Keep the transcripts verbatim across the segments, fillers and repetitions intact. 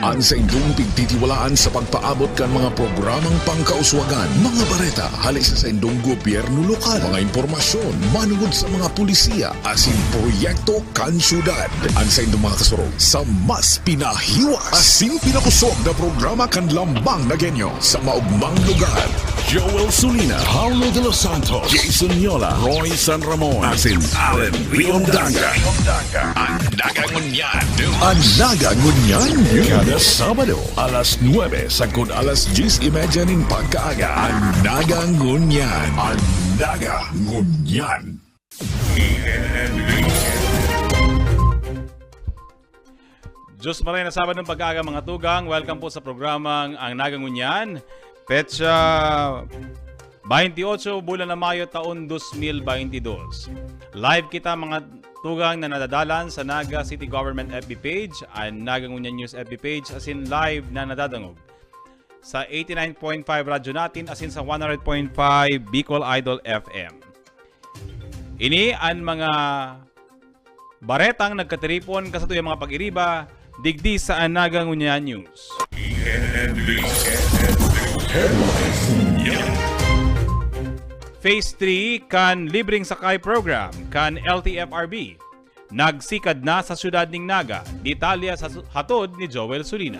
An saindong pigtitiwalaan sa pagpaabot kan mga programang pangkauswagan, mga bareta hali sa saindong gobyerno lokal, mga impormasyon manungod sa mga polisiya asin proyekto kan syudad. An saindong mga kasurog sa mas pinahiwas asin pinakusog na programa kan Lambang na Genyo sa maogmang lugar. Joel Sulina, Paulo de los Santos, Jason Yola, Roy San Ramon, asin Allen Riondaga. An Naga Ngunyan. An Naga Ngunyan News. Kada Sabado, alas nuebe sagkod alas dyes y media nin pagkaaga. An Naga Ngunyan. An Naga Ngunyan. Diyos maray na Sabado ng pagkaaga, mga tugang. Welcome po sa programang Ang Naga Ngunyan. Petsa twenty-eight, bulan na Mayo, taon dos mil baynte dos. Live kita, mga tugang, na nadadalan sa Naga City Government F B page, ang Naga Ngunyan News F B page, asin live na nadadangog sa eighty-nine point five Radyo Natin, asin sa one hundred point five Bicol Idol F M. Ini an mga baretang nagkatiripon kan satuyang mga pag-iriba, digdi sa An Naga Ngunyan News. Phase three kan libreng sakay program kan L T F R B nagsikad na sa siyudad nin Naga. Detalye sa su-, hatod ni Joel Sulina.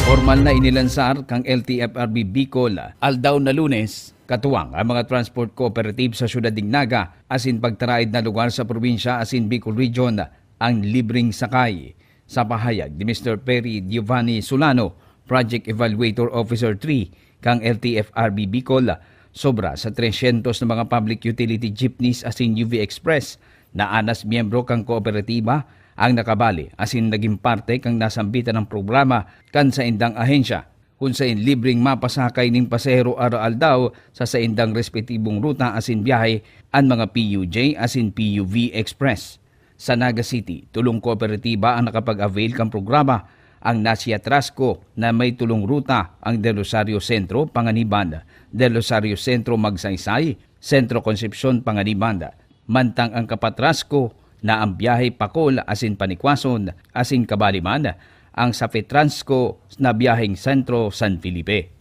Formal na inilansar kan L T F R B Bicol, aldaw na Lunes, katuwang ang mga transport cooperative sa siyudad nin Naga asin pagtaraed na lugar sa probinsya asin Bicol Region, ang libreng sakay. Sa pahayag ni Mister Perry Giovanni Solano, Project Evaluator Officer three kan L T F R B Bicol, sobra sa tresyentos na mga public utility jeepneys asin U V Express na anas miyembro kan kooperatiba ang nakabali asin nagin parte kan nasambitan na programa kan saindang ahensya, kun saen libreng mapasakay nin pasahero araw-aldaw sa saindang respetibong ruta asin biyahe an mga P U J asin P U V Express. Sa Naga City, tolong kooperatiba ang nakapag-avail kan programa, ang Nasia Trasco na may tolong ruta, ang Del Rosario Centro, Panganiban, Del Rosario Centro, Magsaysay, Centro Concepcion, Panganiban, mantang ang Kapatrasco na ang biyahe Pacol asin Panikwason asin kabali man ang Safetransco na biyaheng Sentro, San Felipe.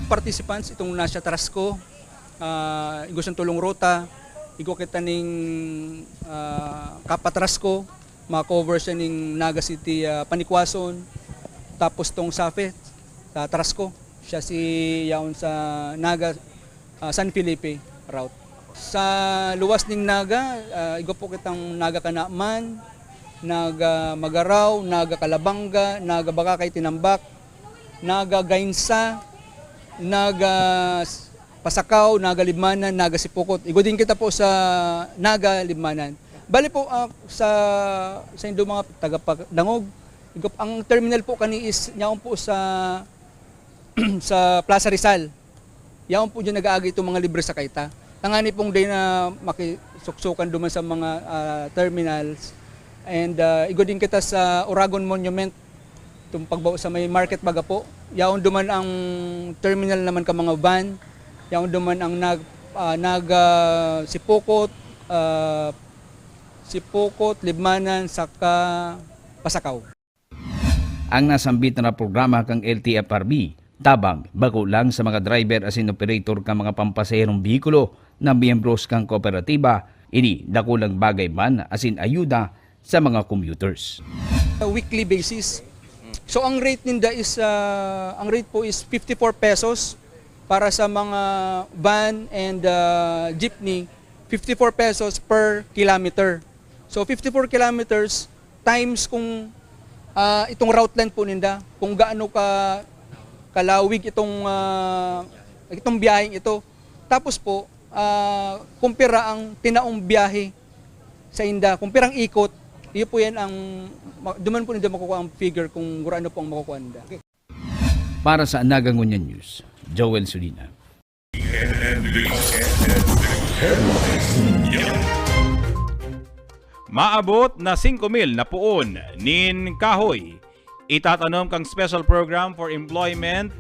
Participants itong Nasia Trasco, ah, igwa siyang tolong ruta, igwa kita ning, ah, Kapatrasco, ma-cover siya ning Naga City, ah, Panikwason, tapos tong Safe, sa Trasco, siya si yaon sa Naga, ah, San Felipe route. Sa luwas ning Naga, ah, igwa po kitang Naga Canaman, Naga Magarao, Naga Calabanga, Naga Bacacay Tinambac, Naga Gainsa, Naga S-, Pasacao, Naga Libmanan, Naga Sipocot. Igwa din kita po sa Naga Libmanan. Bali po, ah, sa, sa indo mga tagapadangog, igwa, ang terminal po kani is yaon po sa sa Plaza Rizal. Yaon po dyan nag-aagi itong mga libre sakay ta. Tangani pong day na makisuksukan duman sa mga, ah, terminals. And, ah, igwa din kita sa Oragon Monument, itong pagbao sa may market baga po. Yaon duman ang terminal naman ka mga van. Yaon duman ang nag, ah, nag, ah, Sipokot, ah, Sipokot, Libmanan, saka Pasakaw. Ang nasambit na programa kan L T F R B, tabang bako lang sa mga driver asin operator kan mga pampasaherong behikulo na miyembros kan kooperatiba, ini dakulang bagay man asin ayuda sa mga commuters. A weekly basis. So, ang rate ninda is, ah, ang rate po is fifty-four pesos para sa mga van and, ah, jeepney, fifty-four pesos per kilometer. So, fifty-four kilometers times kung, ah, itong route length po ninda, kung gaano ka kalawig itong, ah, itong biyaheng ito. Tapos po, ah, kumpira ang tinaong biyahe sa inda, kumpirang ikot, iyo po yan ang ma-, duman po ninda makukuha ang figure kung gurano po ang makukuha ninda. Para sa Naga Ngunyan News, Joel Sulina. Maabot na singko mil na puon nin kahoy itatanom kan Special Program for Employment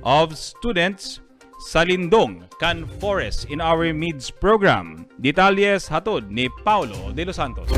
of Students sa Lindong kan Forest in Our Midst Program. Detalles hatod ni Paulo de los Santos.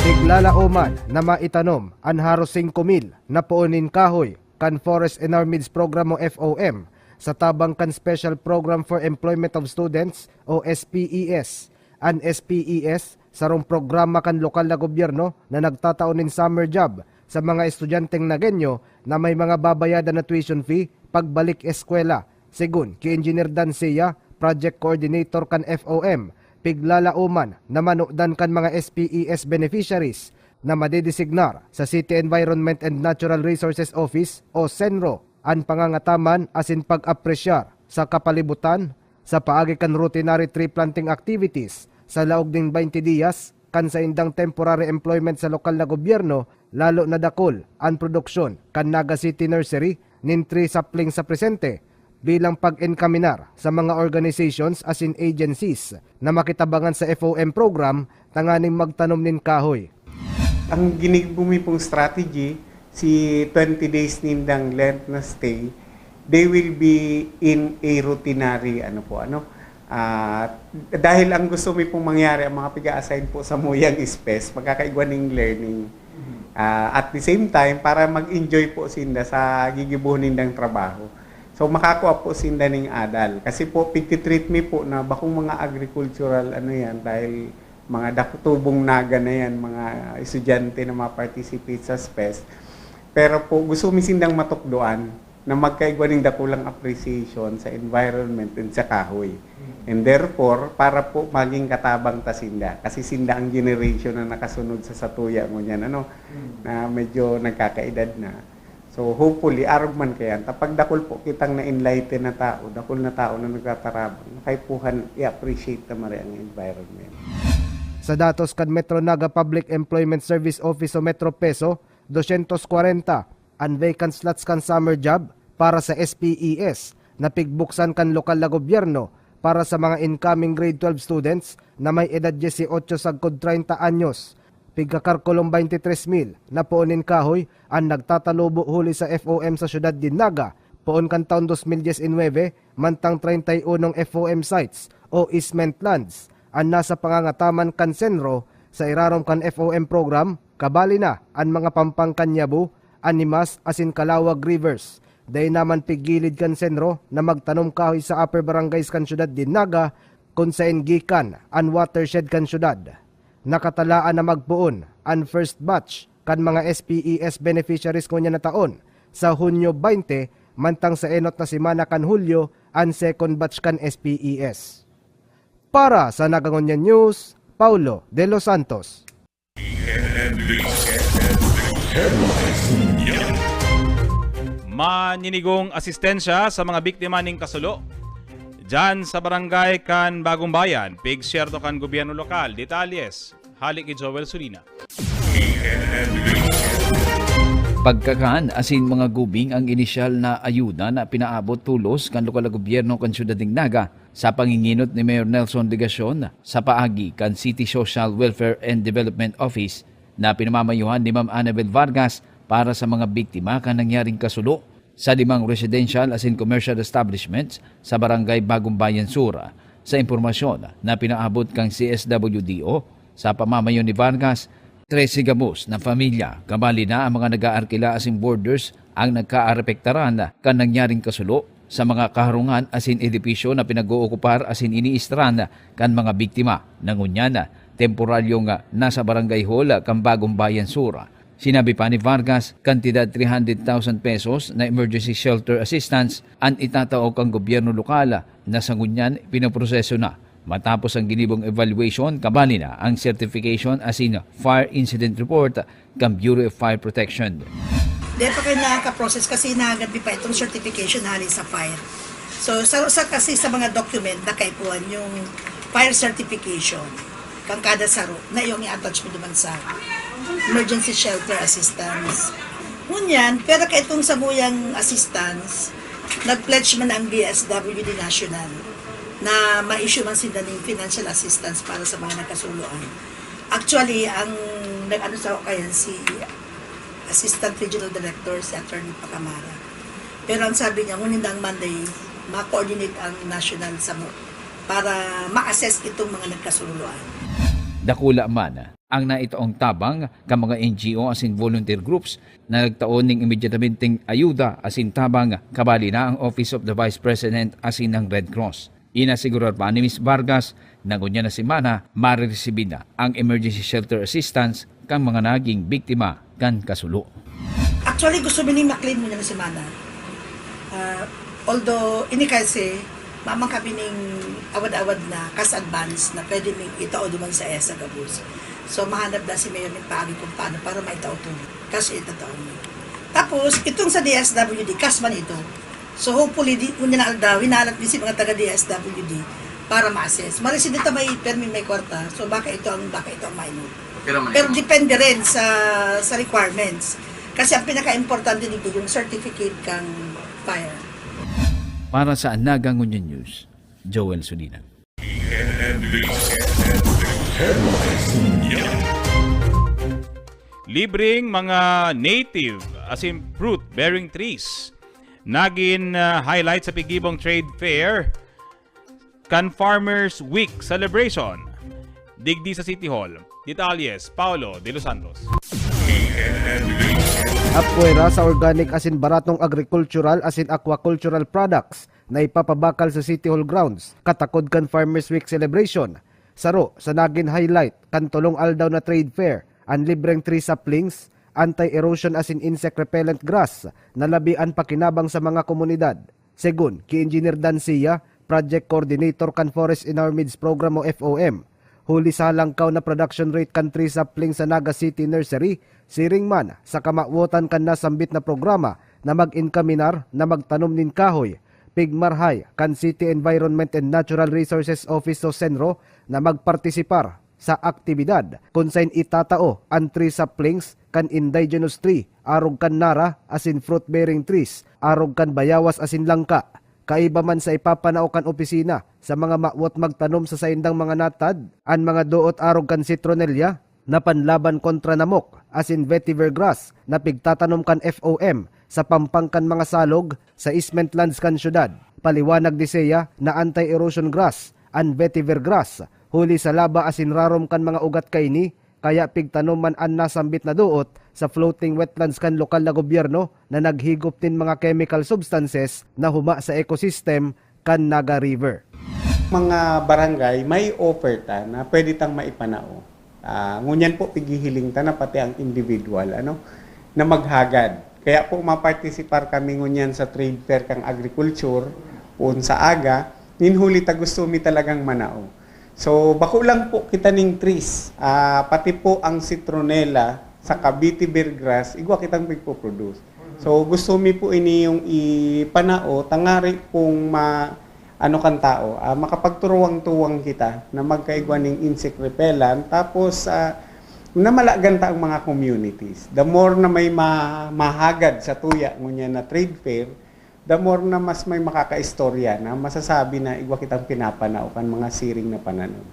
Piglalaoman na maitanom an haros singko mil na poon nin kahoy kan Forest and Armids Program o F O M sa tabang kan Special Program for Employment of Students o S P E S. An S P E S, sarong programa kan lokal na gobyerno na nagtatao nin summer job sa mga estudyanteng Nagueño na may mga babayadan na tuition fee pagbalik eskwela. Segun ki Engineer Dan Sia, Project Coordinator kan F O M, piglalaoman na manudan kan mga S P E S beneficiaries na madedesignar sa City Environment and Natural Resources Office o CENRO an pangangataman asin pag-apresyar sa kapalibutan sa paagi kan routinary tree planting activities sa laog nin baynte diyas kan saindang temporary employment sa lokal na gobyerno, lalo na dakul an produksyon kan Naga City Nursery nin tree sapling sa presente bilang pag-enkaminar sa mga organizations asin agencies na makitabangan sa F O M program tanganing magtanom nin kahoy. Ang ginibo mi pong strategy, si twenty days nindang length na stay, they will be in a routinary, ano po, ano, ah, dahil ang gusto mi pong mangyari, ang mga piga-assign po sa muyang space, magkakaigwa ning learning. Ah, at the same time, para mag-enjoy po sinda sa gigibohon nindang trabaho. So, makakua po sinda ning adal. Kasi po, pigtitreat mi po na bakong mga agricultural, ano yan, dahil mga dakutubong Naga na yan, mga estudyante na ma-participate sa spes. Pero po, gusto mi sindang matukdoan na magkaigwa ning dakulang appreciation sa environment and sa kahoy. And therefore, para po maging katabang ta sinda. Kasi sinda ang generation na nakasunod sa satuya ngunyan, ano, na medyo nagkakaedad na. So, hopefully, arog man kaiyan, ta pagdakul po kitang na-enlighten na tao, dakul na tao na nagtatarabang, kaipuhan i-appreciate ta mare ang environment. Sa datos kan Metro Naga Public Employment Service Office o Metro PESO, dosyentos kwarenta an vacant slots kan summer job para sa S P E S na pigbuksan kan lokal na gobyerno para sa mga incoming grade twelve students na may edad dyes y otso sagkod treinta anyos. Pigkakarkulong baynte tres mil na poon nin kahoy an nagtatalubo huli sa F O M sa siyudad nin Naga, poon kan taon dos mil dyes y nuebe, mantang treinta y unong F O M sites o easement lands an nasa pangangataman kan CENRO sa irarom kan F O M program, kabali na an mga pampang kan Yabu, Animas asin Calauag Rivers. Dai naman pigilid kan CENRO na magtanom kahoy sa upper barangays kan siyudad nin Naga, kun saen gikan an watershed kan siyudad. Nakatalaan na magpoon an first batch kan mga S P E S beneficiaries ngunyan na taon sa Hunyo baynte, mantang sa enot na semana kan Hulyo an second batch kan S P E S. Para sa Naga Ngunyan News, Paulo de los Santos. Maninigong asistensya sa mga biktima ning kasulo diyan sa barangay kan Bagong Bayan, pigsyerto kan gobyerno lokal. Detalyes, hali ki Joel Sulina. Pagkakan asin mga gubing ang inisyal na ayuda na pinaabot tolos kan lokal na gobyerno kan siyudad nin Naga, sa panginginot ni Mayor Nelson Legacion sa paagi kan City Social Welfare and Development Office na pinamamayuhan ni Ma'am Annabel Vargas para sa mga biktima kan nangyaring kasulo sa limang residential asin commercial establishments sa Barangay Bagong Bayan Sur. Sa impormasyon na pinaabot kan C S W D O, sa pamamayo ni Vargas, trese gabos na pamilya, kabali na ang mga nag-aarkila asin boarders, ang nagkaarepektaran kan nangyaring kasulo sa mga kaharungan asin edipisyo na pinag-ookupar asin iniistaran kan mga biktima na ngunyan temporaryong nasa barangay hall kan Bagong Bayan Sur. Sinabi pa ni Vargas, kantidad three hundred thousand pesos na emergency shelter assistance an itatao kan gobyerno lokal na sa ngunyan pinoproseso na. Matapos ang ginibong evaluation, kabali na ang certification asin fire incident report kan Bureau of Fire Protection. Di pa kayo nakaka-process kasi inagad mi pa itong certification hali sa fire. So, sa, sa kasi sa mga document na kaipuhan yung fire certification, kan kada saro, na yung i-attach mo naman sa emergency shelter assistance. Ngunyan, pero kaitong sa buyang assistance, nag-pledge man ang D S W D National na ma-issue man sila ng financial assistance para sa mga nagkasuloan. Actually, ang nag-ano sa ako kayan, si Assistant Regional Director, si Attorney Pacamara. Pero ang sabi niya, ngunit ang Monday, ma-coordinate ang national sa mo para ma-assess itong mga nagkasuloan. Dakula man ang naitaong tabang kan mga N G O asin volunteer groups na nagtao nin imedyatamenteng ayuda asin tabang, kabali na ang Office of the Vice President asin ang Red Cross. Inasigurar pa ni Miss Vargas na ngunyan na semana mareresibir na ang emergency shelter assistance kan mga naging biktima kan kasulo. Actually, gusto mi ning ma-clean ngunyan na semana. Ah, although, ini kasi, mamang kami ning awad-awad na cash advance na pwede mi itao duman sa EDSA gabos. So, mahanap na si Mayor ning paagi kung paano para maitao to. Cash itatao mi. Tapos, itong sa D S W D, cash man ito. So, hopefully, di, ngunyan na aldaw, hinahanap mi si mga taga D S W D para ma-assess. Marisibir ta may permi, may kwarta. So, baka ito ang, baka ito ang mainom. Pero man Pero depende rin sa sa requirements. Kasi ang pinaka-importante dito yung certificate kang fire. Para sa Naga Ngunyan News, Joel Sulinan. Libreng mga native asin fruit-bearing trees nagin ah, highlight sa Pigibong Trade Fair kan Farmers Week Celebration digdi sa City Hall. Detalles, Paolo de los Santos. Apwera sa organic asin baratong agricultural asin aquacultural products na ipapabakal sa City Hall grounds katakod kan Farmers Week celebration, saro sa nagin highlight kan tolong aldaw na trade fair, an libreng tree saplings, anti-erosion asin insect repellent grass na labi an pakinabang sa mga komunidad. Segun ki Engineer Dan Sia, Project Coordinator kan Forest in Our Midst Program o F O M, huli sa halangkaw na production rate kan tree sapling sa Naga City Nursery, siring man sa kamawotan kan nasambit na programa na mag-enkaminar na magtanom nin kahoy, pigmarhay kan City Environment and Natural Resources Office o CENRO na magpartisipar sa aktibidad kun saen itatao an tree saplings kan indigenous tree arog kan nara asin fruit-bearing trees arog kan bayawas asin langka. Kaiba man sa ipapanao kan opisina sa mga mawot magtanom sa saindang mga natad, an mga doot arog kan citronella na panlaban kontra namok asin vetiver grass na pigtatanom kan F O M sa pampang kan mga salog sa easement lands kan syudad. Paliwanag ni Sea na anti-erosion grass an vetiver grass huli sa laba asin rarom kan mga ugat kaini, kaya pigtanom man an nasambit na doot sa floating wetlands kan lokal na gobyerno na naghigop nin mga chemical substances na huma sa ecosystem kan Naga River. Mga barangay, may offer ta na pwede tang maipanao. Ah, ngunyan po, pighihiling ta na pati ang individual, ano, na maghagad. Kaya po, mapartisipar kami ngunyan sa trade fair kang agriculture, poon sa aga, nin huli ta gusto mi talagang manao. So, bako lang po kita ning trees, ah, pati po ang citronella, sa Cavite beargrass, igwa kitang pigpo-produce. So, gusto mi po ini yung ipanao, tangari pong ma-, ano kan tao, ah, makapagturuwang-tuwang kita na magkaigwa ning insect repellent. Tapos, ah, namalagan ta ang mga communities. The more na may ma-, mahagad sa tuya ngunyan na trade fair, the more na mas may makakaistorya na masasabi na igwa kitang pinapanao kan mga siring na pananom.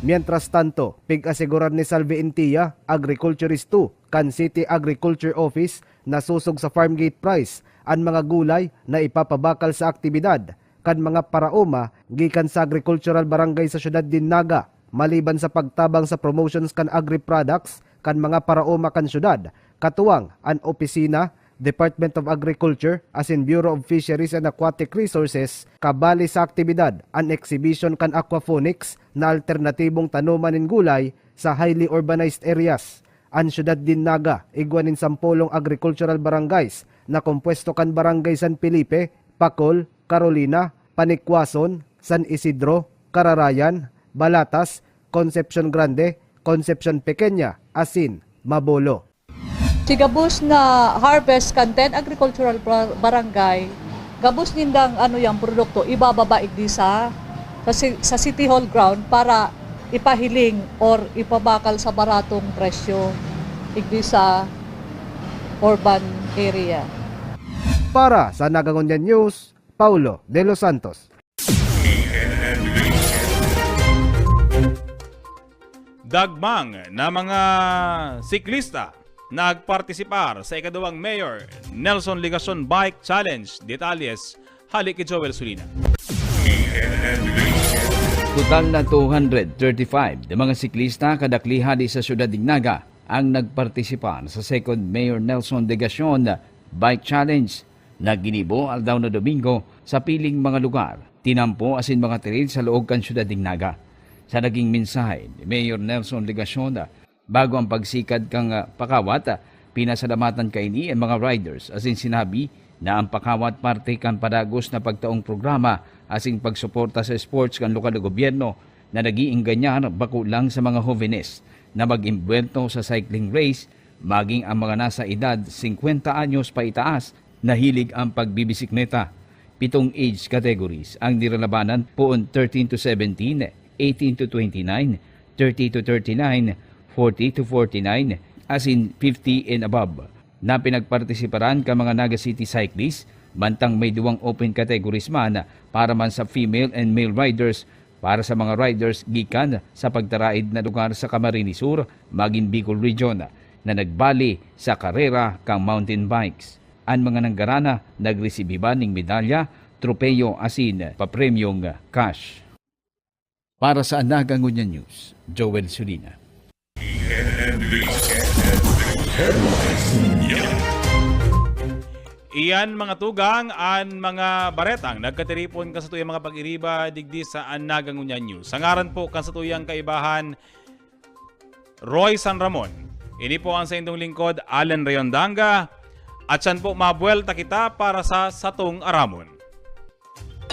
Mientras tanto, pig-asigurar ni Salve Intia, Agriculturist two, kan City Agriculture Office na sosog sa farm gate price an mga gulay na ipapabakal sa aktibidad kan mga paraoma gikan sa agricultural barangay sa siyudad nin Naga, maliban sa pagtabang sa promotions kan agri-products kan mga paraoma kan siyudad, katuwang an opisina, Department of Agriculture asin Bureau of Fisheries and Aquatic Resources. Kabali sa aktibidad an exhibition kan aquaponics na alternatibong tanoman nin gulay sa highly urbanized areas. An siyudad nin Naga igwa nin sampolong agricultural barangays na kompuesto kan Barangay San Felipe, Pacol, Carolina, Panikwason, San Isidro, Cararayan, Balatas, Concepcion Grande, Concepcion Pequeña asin Mabolo. Si gabos na harvest kan ten agricultural bar- barangay, gabos nindang ano yang produkto ibababa igdi sa sa, ci- sa City Hall ground para ipahiling or ipabakal sa baratong presyo igdi sa urban area. Para sa Nagangonyan News, Paulo de los Santos. Dagmang na mga siklista nagpartisipar sa ikaduwang Mayor Nelson Legacion Bike Challenge. Detalles, hali ki Joel Sulina. Total na two hundred thirty-five na mga siklista kadakli hali sa siyudad nin Naga ang nagpartisipar sa Second Mayor Nelson Legacion Bike Challenge na ginibo aldaw na Domingo sa piling mga lugar, tinampo asin mga trail sa laog kan siyudad nin Naga. Sa naging mensahe ni Mayor Nelson Legacion, bago ang pagsikad kan, ah, pakawat, ah, pinasalamatan kaini an mga riders asin sinabi na ang pakawat parte kan padagos na pagtaong programa asin pagsuporta sa sports kan lokal na gobyerno na nag-iingganyar bako lang sa mga hovenes na mag-imbwelto sa cycling race, maging ang mga nasa edad singkwenta anyos paitaas na hilig ang pagbibisikleta. Pitong age categories ang niralabanan, poon thirteen to seventeen, eighteen to twenty-nine, thirty to thirty-nine, forty to forty-nine, asin fifty and above, na pinagpartisiparan kan mga Naga City cyclists, mantang may duwang open categories man para man sa female and male riders. Para sa mga riders gikan sa pagtaraid na lugar sa Camarines Sur, magin Bicol Region, na nagbali sa karera kan mountain bikes. An mga nanggarana nagresibiban nin medalya, tropeyo asin papremyong cash. Para sa Naga Ngunyan News, Joel Sulina. Iyan, mga tugang, an mga baretang nagkatiripon kan satuyang mga pag-iriba digdi sa An Naga Ngunyan News. Sa ngaran po kan satuyang kaibahan, Roy San Ramon, ini po an saindong lingkod, Allen Rayondanga, at siyan po, mabuwelta kita para sa Satong Aramon.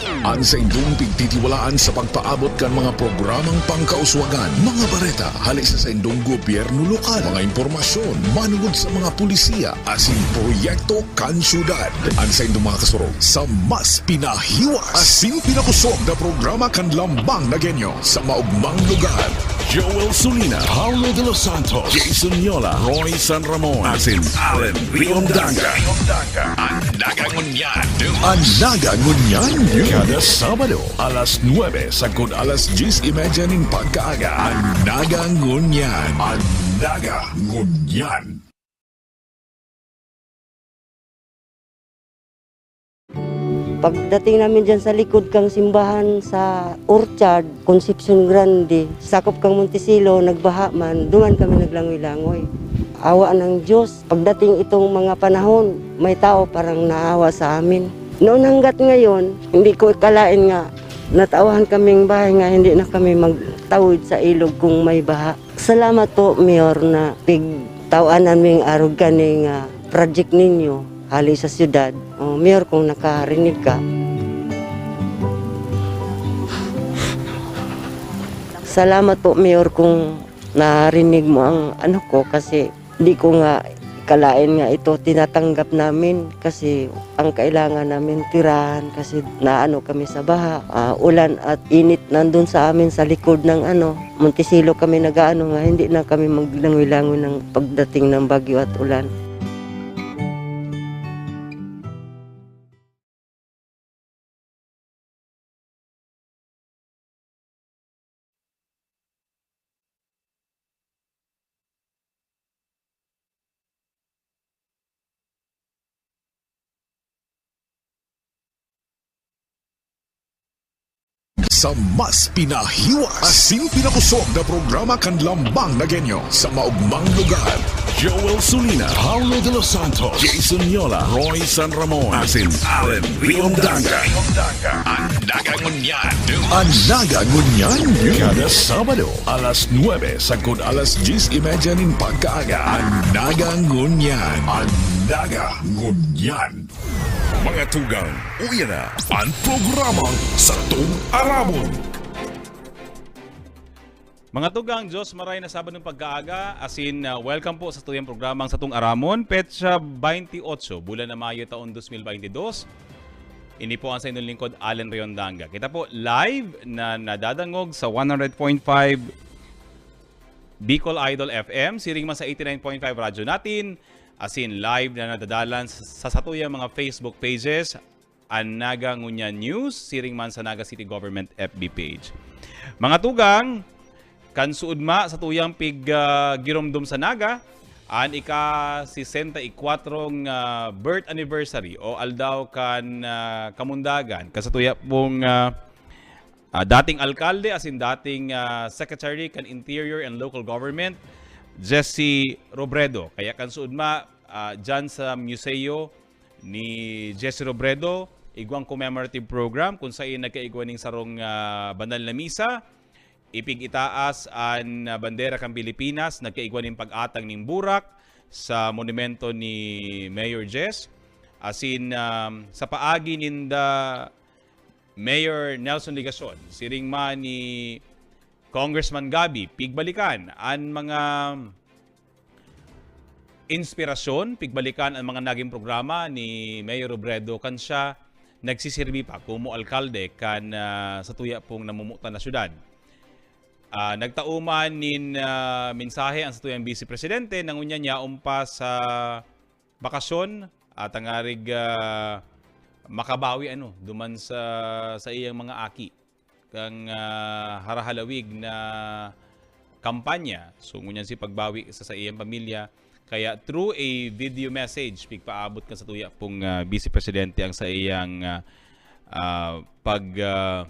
An saindong pigtitiwalaan sa pagpaabot kan mga programang pangkauswagan, mga bareta hali sa saindong gobyerno lokal, mga impormasyon manungod sa mga pulisiya asin proyekto kan syudad. An saindong mga kasurog sa mas pinahiwas asin pinakusog na programa kan Lambang Nagueño sa maogmang lugar. Joel Sulina, Paulo de los Santos, Jason Yola, Roy San Ramon, asin Allen Riondaga. An Naga Ngunyan. An Naga Ngunyan. Kada Sabado, alas nuebe sagkod alas dyes y media nin pagkaaga. An Naga Ngunyan. An Naga Ngunyan. Pagdating namin diyan sa likod kang simbahan sa Orchard, Concepcion Grande, sakop kang Montecillo, nagbaha man, duman kami naglangoy-langoy. Awa ng Diyos, pagdating itong mga panahon, may tao parang naawa sa amin. Noon hanggat ngayon, hindi ko ikalain nga natauhan kaming bahay nga hindi na kami magtawid sa ilog kung may baha. Salamat po, Mayor, na pigtawanan ming arog kani nga project ninyo hali sa syudad. O, Mayor, kung nakarinig ka. Salamat po, Mayor, kung narinig mo ang ano ko, kasi di ko nga kalain nga ito tinatanggap namin, kasi ang kailangan namin tirahan kasi naano kami sa baha, ah, ulan at init nandun sa amin sa likod ng ano, Montecillo kami nag-aano nga hindi na kami maglangoy-langoy ng pagdating ng bagyo at ulan. Sa mas pinahiwas asin pinakusog na programa kan Lambang Nagueño sa maugmang lugar, Joel Sulina, Paulo de los Santos, Jason Yola, Roy San Ramon, asin Allen Riondaga. An Naga Ngunyan. An Naga Ngunyan. Kada Sabado, alas nuebe sagkod alas dyes y media nin pagkaaga. An Naga Ngunyan. An Naga Ngunyan. Mga tugang, uya na an programang Satong Aramon. Mga tugang, Diyos maray na Sabadong pagkaaga, asin, ah, welcome po sa tuyang programang Satong Aramon, petsa baynti otso, bulan na Mayo, taon dos mil baynti dos. Ini po ang sa inyong lingkod, Allen Riondaga. Kita po live na nadadangog sa one hundred point five Bicol Idol F M, siring man sa eighty-nine point five Radyo Natin, asin live na nadadalan sa, sa satuyang mga Facebook pages, an Naga Ngunyan News, siring man sa Naga City Government F B page. Mga tugang, kan suodma sa tuyang pig, ah, giromdom sa Naga, an ika-sesenta y kwatro nga birth anniversary o aldaw kan, ah, kamundagan, kan satuya pong, ah, ah, dating alkalde, asin dating, ah, Secretary kan Interior and Local Government, Jesse Robredo. Kaya kan suodma, ah, dyan sa museo ni Jesse Robredo, igwang commemorative program kung sain nagkaigwa ning sarong, ah, banal na misa, ipig-itaas an, ah, bandera kan Pilipinas, nagkaigwa nin pag-atang nin burak sa monumento ni Mayor Jess, asin, um, sa paagi ninda Mayor Nelson Legacion, siring man ni Congressman Gabby, pigbalikan an mga inspirasyon, pigbalikan an mga naging programa ni Mayor Robredo kan siya nagsisirbi pa komo alkalde kan, ah, satuya pong namumutan na syudad. Ah, nagtao man nin, ah, mensahe ang satuyang Vice Presidente na ngunyan yaon pa sa bakasyon at tangarig, ah, makabawi ano, duman sa, sa iyang mga aki kang, ah, harahalawig na kampanya. So, ngunyan si pagbawi sa saiyang pamilya. Kaya through a video message, pigpaabot kan satuya pong, ah, Vice Presidente ang saiyang, ah, ah, pag, ah,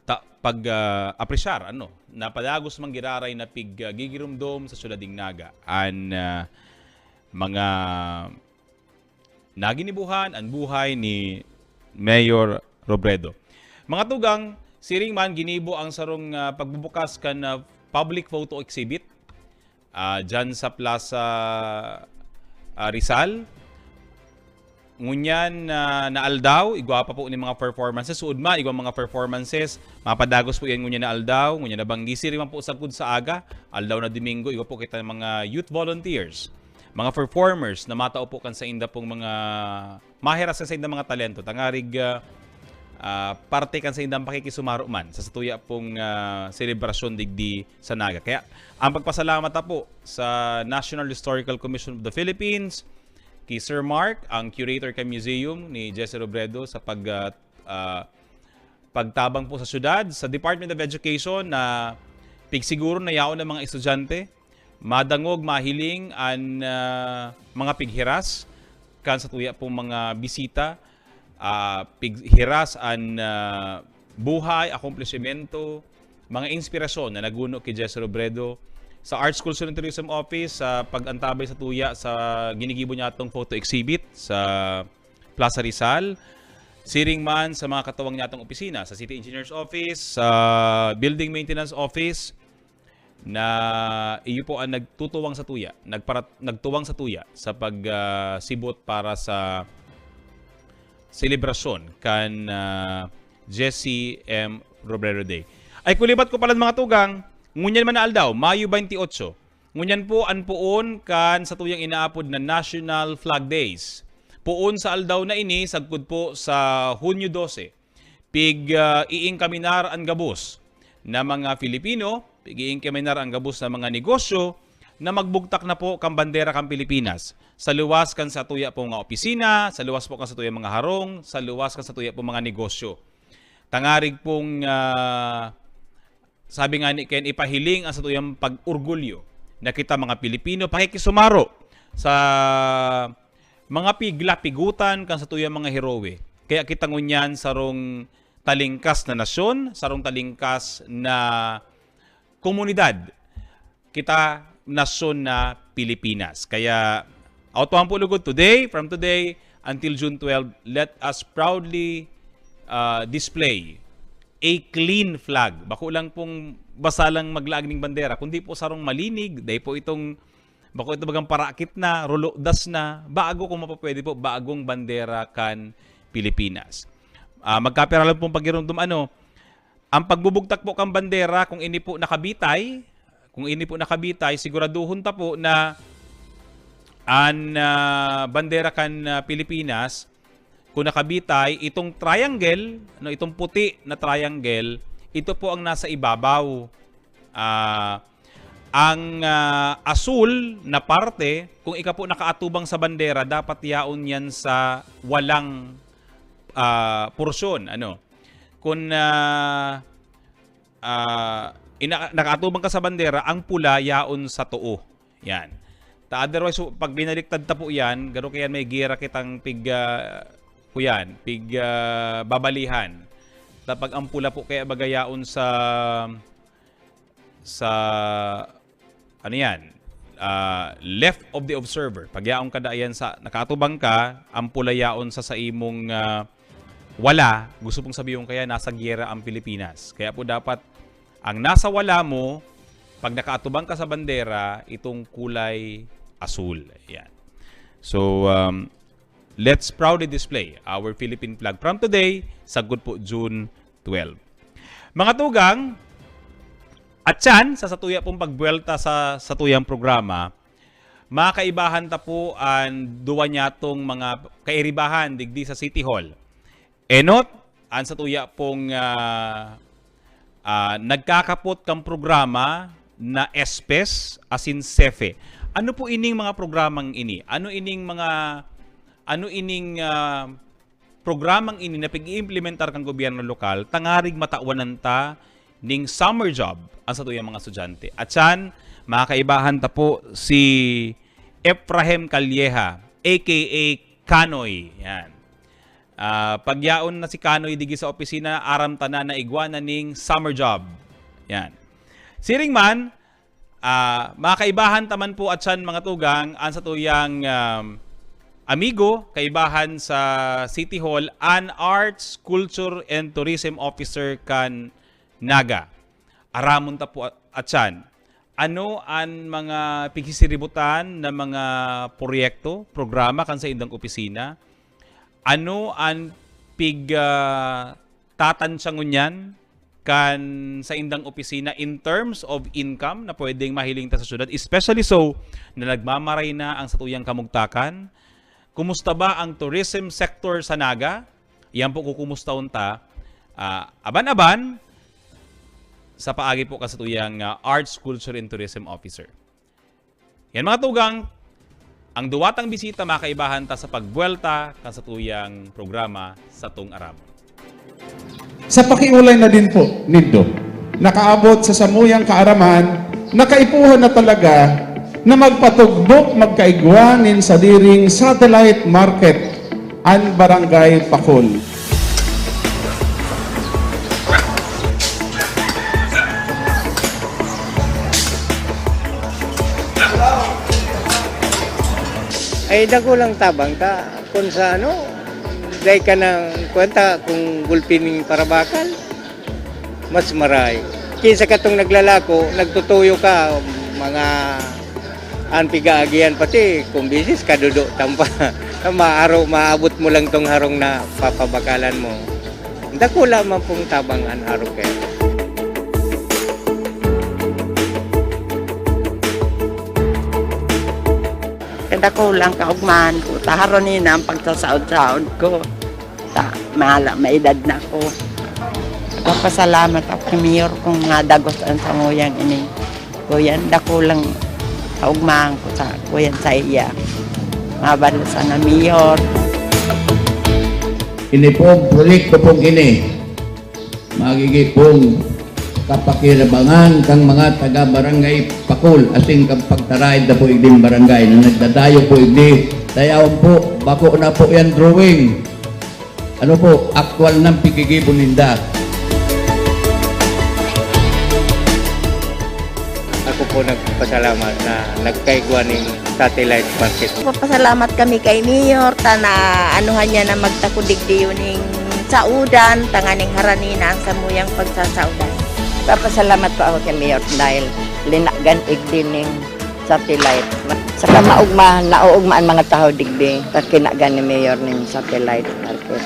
ta-, pag, ah, apresyar, ano, napadagos man giraray na pig, ah, gigiromdom sa syudad nin Naga an, ah, mga naginibuhan an buhay ni Mayor Robredo. Mga tugang, siring man ginibo ang sarong, ah, pagbubukas kan, ah, public photo exhibit, ah, dyan sa Plaza, ah, Rizal. Ngunyan na, na aldaw, igwa pa po ni mga performances. Suod ma, igwa mga performances. Mapadagos po yan ngunyan na aldaw. Ngunyan na banggi, siring man po sagkod sa aga, aldaw na Domingo, igwa po kita mga youth volunteers, mga performers na matao po kan sainda pong mga mahiras kan sainda mga talento, tangarig, ah, ah, parte kan saindang pakikisumaro man sa satuya pong, ah, selebrasyon digdi sa Naga. Kaya ang pagpasalamat ta po sa National Historical Commission of the Philippines, kay Sir Mark, ang curator kan museum ni Jesse Robredo, sa pag, ah, ah, pagtabang po sa syudad, sa Department of Education na pigsiguro na yaon ang mga estudyante, madangog, mahiling an, ah, mga pighiras kan satuya pong mga bisita, ah, pighiras an, ah, buhay, akomplishimento, mga inspirasyon na naguno ki Jesse Robredo sa Art School Student Tourism Office sa pag-antabay satuya sa ginigibo niyatong photo exhibit sa Plaza Rizal. Siring man sa mga katuwang niyatong opisina, sa City Engineers Office, sa Building Maintenance Office, na iyo po ang nagtutuwang satuya, nagparat-, nagtuwang satuya sa pag, ah, sibot para sa selebrasyon kan, ah, Jesse M Robredo Day. Ay, kulibat ko pala, mga tugang, ngunyan man na aldaw, Mayo twenty-eight. Ngunyan po an poon kan satuyang inaapod na National Flag Days. Poon sa aldaw na ini, sagkod po sa Hunyo dose, pig, ah, iingkaminar an gabos na mga Filipino, pig iingkaminar an gabos na mga negosyo na magbugtak na po kan bandera kan Pilipinas sa luwas kan satuya pong mga opisina, sa luwas po kan satuyang mga harong, sa luwas kan satuya pong mga negosyo. Tangarig pong, ah, sabi nga ni Ken, ipahiling ang satuyang pag-orgulyo na kita mga Pilipino, pakikisumaro sa mga pigla-pigutan kan satuyang mga heroe. Kaya kita ngunyan sarong talingkas na nasyon, sarong talingkas na komunidad. Kita nasyon na Pilipinas. Kaya, autuhan po lugod today, from today until June twelve, let us proudly, ah, display a clean flag. Bako lang pong basta lang maglaag ning bandera, kundi po sarong malinig, dai po itong, bako ito bagang parakit na, ruludas na, bago kung mapapwede po, bagong bandera kan Pilipinas. Ah, magkapira lang pong pagirumdom, ano, ang pagbubugtak po kan bandera, kung ini po nakabitay, kung ini po nakabitay, siguraduhon ta po na an, ah, bandera kan, ah, Pilipinas, kung nakabitay, itong triangle, no, itong puti na triangle, ito po ang nasa ibabaw. Ah, ang, ah, asul na parte, kung ika po nakaatubang sa bandera, dapat yaon yan sa walang, ah, porsyon, ano. Kung, ah, ah, ina-, nakaatubang ka sa bandera, ang pula yaon sa too. Yan. Ta otherwise, pag binaliktad ta po yan, garo kaya may gera kitang pig, ah, kuyan, pig, ah, babalihan. Pag ang pula po kaya baga yaon sa, sa, ano yan, ah, left of the observer. Pag yaon ka da, ayan, sa nakaatubang ka, ang pula yaon sa, sa imong, ah, wala, gusto pong sabihon kaya nasa giyera ang Pilipinas. Kaya po dapat ang nasa wala mo, pag nakaatubang ka sa bandera, itong kulay asul. Ayan. So, um, let's proudly display our Philippine flag from today, sagkod po June twelve. Mga tugang, at yan, sa satuya pong pagbuwelta sa satuyang programa, makaibahan ta po an duwa niyatong mga kairibahan digdi sa City Hall. Enot, an satuya pong, ah, ah, nagkakapot kan programa na espes asin sefe. Ano po ining mga programang ini? Ano ining mga, ano ining, ah, programang ini na pag-iimplementar kan gobyerno lokal, tangarig matawanan ta ning summer job ang satuyang mga estudyante? At siyan, mga kaibahan ta po, si Efraim Calleja, A K A Kanoy. Yan. Ah, pagyaon na si Kanoy digi sa opisina, aram ta na na igwa na ning summer job. Yan. Siring man, ah, mga kaibahan ta man po at siyan, mga tugang, an satuyang, um, amigo, kaibahan sa City Hall, an Arts, Culture, and Tourism Officer kan Naga. Aramon ta po at, at siyan. Ano an mga pigsisiributan na mga proyekto, programa kan saindang opisina? Ano an pig, ah, tatansiya ngunyan kan saindang opisina in terms of income na pwedeng mahiling ta sa syudad? Especially so na nagmamaray na ang satuyang kamugtakan. Kumusta ba ang tourism sector sa Naga? Iyan po kukumustahon ta, ah, aban-aban sa paagi po kan satuyang, ah, Arts, Culture, and Tourism Officer. Yan, mga tugang, ang duwatang bisita makaibahan ta sa pagbuwelta kan satuyang programa, Satong Aramon. Sa pakiolay na din po nindo, nakaabot sa samuyang kaaraman na kaipuhan na talaga na magpatugbok magkaigwa nin sadiring satellite market an Barangay Pakol. Ay, dakulang tabang ta. Kun sa ano, dai ka na, kuwan ta, kung gulpi ning parabakal, mas maray. Kinsa katong naglalako, nagtutuyo ka, mga an pigaagihan pati, kung bisis, kadudo tampa. Maaro, maabot mo lang tong harong na papabakalan mo. Dakula man pong tabang an arog kaya. Kadakulang kaugmahan ko, ta harani na ang pagsasaod-saod ko. Ta, mahala, maedad na ako. Nagpapasalamat ako kay Mayor kung nadagos ang samuyang ini. Kuyan, dakulang kaugmahan ko sa, kuyan, sa iya. Mabalo sana, Mayor. Ini pong proyekto pong ini, magigi pong kapakinabangan kang mga taga Barangay Pakol, asin kang pagtaraid na po igding barangay na nagdadayo po igdi. Dayawan po, bako na po yan drawing. Ano po, aktual nang pigigibo ninda. Ako po nagpapasalamat na nagkaigwa ning satellite market. Nagpapasalamat kami kay Mayor, ta na anuhan niya na magtako digdi ning saudan, tanganing harani na ang samuyang pagsasaudan. Nagpapasalamat po ako kay Mayor dahil linagan igdi ning satellite. Sa kamaugma, naoogma an mga tawo digdi, ta kinagan ni Mayor ning satellite market.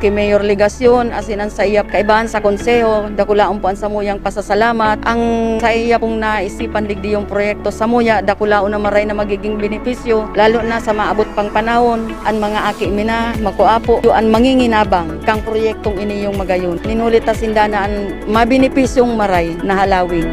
Ki Mayor Legacion, asin an saiya kaibahan sa Konseho, dakulaon po an samuyang pasasalamat. Ang saiya pong naisipan digdiyong proyekto samuya, dakulaon na maray na magiging benepisyo, lalo na sa maabot pang panahon, an mga aki mi na, makua po, an manginginabang kang proyektong ini yung magayon. Nin huli ta sinda na an mabenepisyong maray na halawig.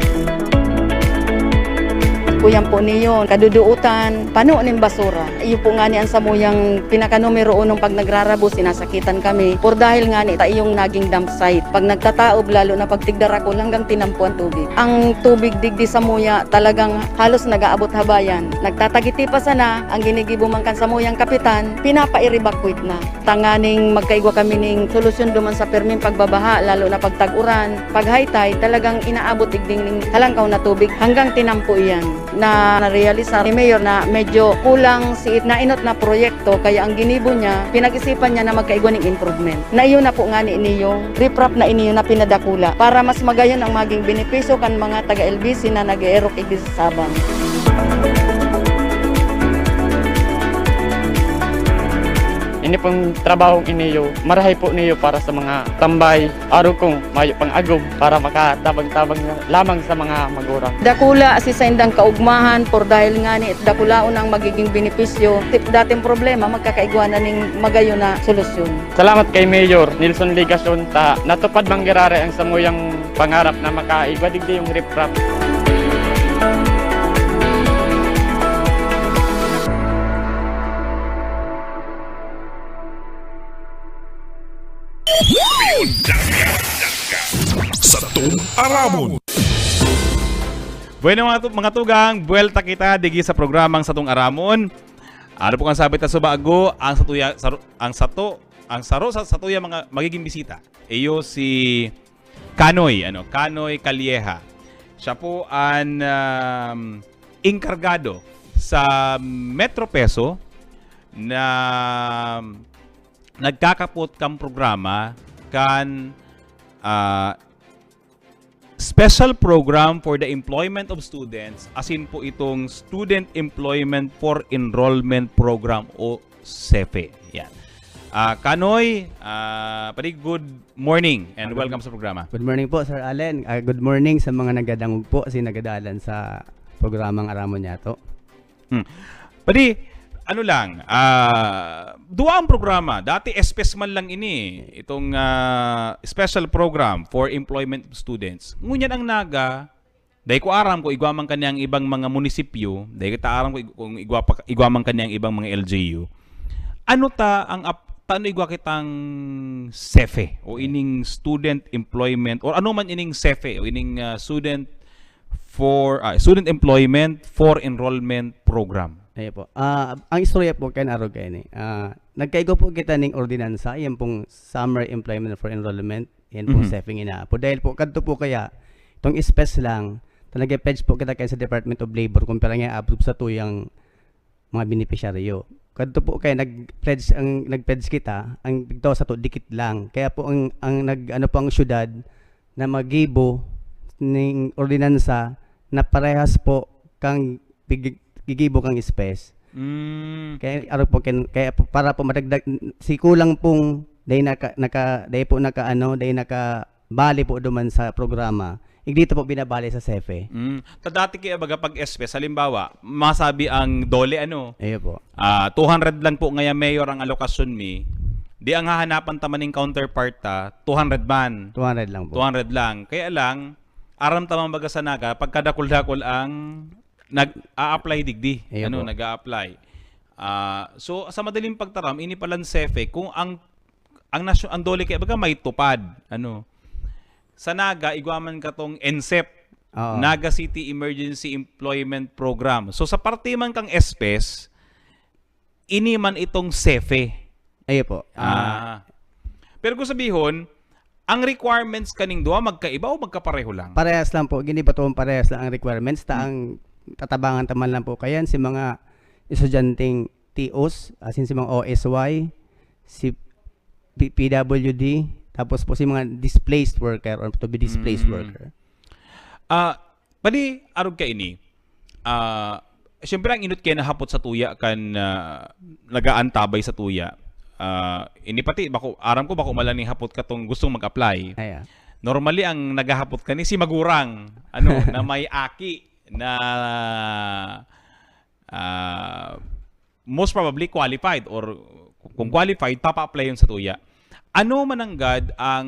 Kuyan po niyo, kadudootan, pano nin basura. Iyo po ngani ang samuyang pinaka numero unong pag nagrarabo, sinasakitan kami. Por dahil ngani ta iyong naging dump site. Pag nagtataob, lalo na pag tigdarakol, hanggang tinampo ang tubig. Ang tubig digdi samuya talagang halos nag-aabot habayan. Nagtatagiti pa sana, ang ginigibo man kan samuyang kapitan, pinapa-evacuate na. Tanganing magkaigwa kami ning solusyon duman sa perming pagbabaha, lalo na pag tag-uran, pag high tide, talagang inaabot digding ning halangkaw na tubig hanggang tinampo iyan. Na narealisar ni Mayor na medyo kulang si nainot na proyekto, kaya ang ginibo niya, pinag-isipan niya na magkaigwa ning improvement. Na iyo na po ngani niyong riprap na iniyo na pinadakula para mas magayon ang maging benepisyo kan mga taga-L B C na nag-eerok igdi sa Sabang. Ini pong trabahong iniyo, marahay po niyo para sa mga tambay, arog kong mayo pang agom para makatabang-tabang na lamang sa mga magurang. Dakula si saindang kaugmahan, por dahil ngani dakulaon ang magiging benepisyo, ti-, dating problema, magkakaigwa na ning magayon na solusyon. Salamat kay Mayor Nelson Legacion ta natupad man giraray ang samuyang pangarap na makaigwa digdi yung riprap. Satong Aramon. Bueno, mga, tu- mga tugang, buwelta kita digi sa programang Satong Aramon. Ano po ang sabi ta sa bago? Ang satuya, saro, ang sato, ang saro sa satuya mga magiging bisita. Iyo si Kanoy, ano, Kanoy Calleja. Siya po ang um, inkargado sa Metro Peso na nagkakapot kan programa kan ah, special program for the employment of students, asin po itong Student Employment for Enrollment Program o SEFE. Yan. Ah, Kanoy, ah, padi, good morning and welcome sa programa. Good morning po, Sir Allen. Ah, good morning sa mga nagadangog po, si nagadalan sa programang Aramon Yato. Hmm. Padi, ano lang, ah, duwa ang programa. Dati, espes man lang ini, itong ah, special program for employment of students. Ngunyan ang Naga, dai ko aram kung igwa man kani ang ibang mga munisipyo, dai kita aram kung ig- kung igwa, pa, igwa man kani ang ibang mga L G U. Ano ta ang ap, ta ano igwa kitang SEFE o ining student employment or ano man ining SEFE o ining ah, student for ah, student employment for enrollment program. Ayo po. Ah, ang istorya po kan arog kaini. Ah, nagkaigwa po kita ning ordinansa, yan pong Summer Employment for Enrollment, yan pong Mhm. SEFE nga inaapo. Dahil po kadto po kaya itong SPES lang, talaga pledge po kita kaya sa Department of Labor kung pira nga abot sa tuyang mga benepisyaryo. Kadto po kaya nag-pledge ang nag-pledge kita, ang pigtaw sa to dikit lang. Kaya po ang ang nag ano po ang syudad na magibo ning ordinansa na parehas po kang pig- gigibo kang SPES. Mm. Kaya aro po ken, kaya po, para po madagdag si kulang pong day naka, naka day po naka ano, day naka bali po duman sa programa. Igdito po binabali sa SEFE. Mm. Ta dati kaya baga pag SPES, halimbawa, masabi ang DOLE ano, Ayo po. ah, two hundred lang po ngaya mayor ang alokasyon mi. Di ang hahanapan ta maning counterpart ta, two hundred man. two hundred lang po. two hundred lang. Kaya lang, aram ta man baga sa Naga, pagkadakol-dakol ang nag-a-apply digdi. Ayo ano, po. Nag-a-apply. Ah, so, sa madaling pagtaram, ini palang SEFE, kung ang ang nasyo, ang DOLE kaya baga may tupad, ano. Sa Naga, igwa man katong NCEP, Oo. Naga City Emergency Employment Program. So, sa parte man kang SPES, ini man itong SEFE. Ayo po. Ah. Pero kung sabihon, ang requirements kaning duwa magkaiba o magkapareho lang? Parehas lang po, ginibaton parehas lang ang requirements. Ta ang tatabangan ta man lang po kayan si mga estudyanteng T Os, as in si mga O S Y, si P- PWD, tapos po si mga displaced worker or to be displaced Mm. worker. Ah, padi arog kaini. Ah, siyempre ang inot kaya nahapot sa tuya kan ah, nagaantabay sa tuya. Ah, ini pati bako aram ko bako man lang ning hapot katong gustong mag-apply. Ayan. Normally ang nagahapot kani si magurang ano na may aki na ah, most probably qualified or kung qualified papa-apply yun sa tuya. Ano mananggad ang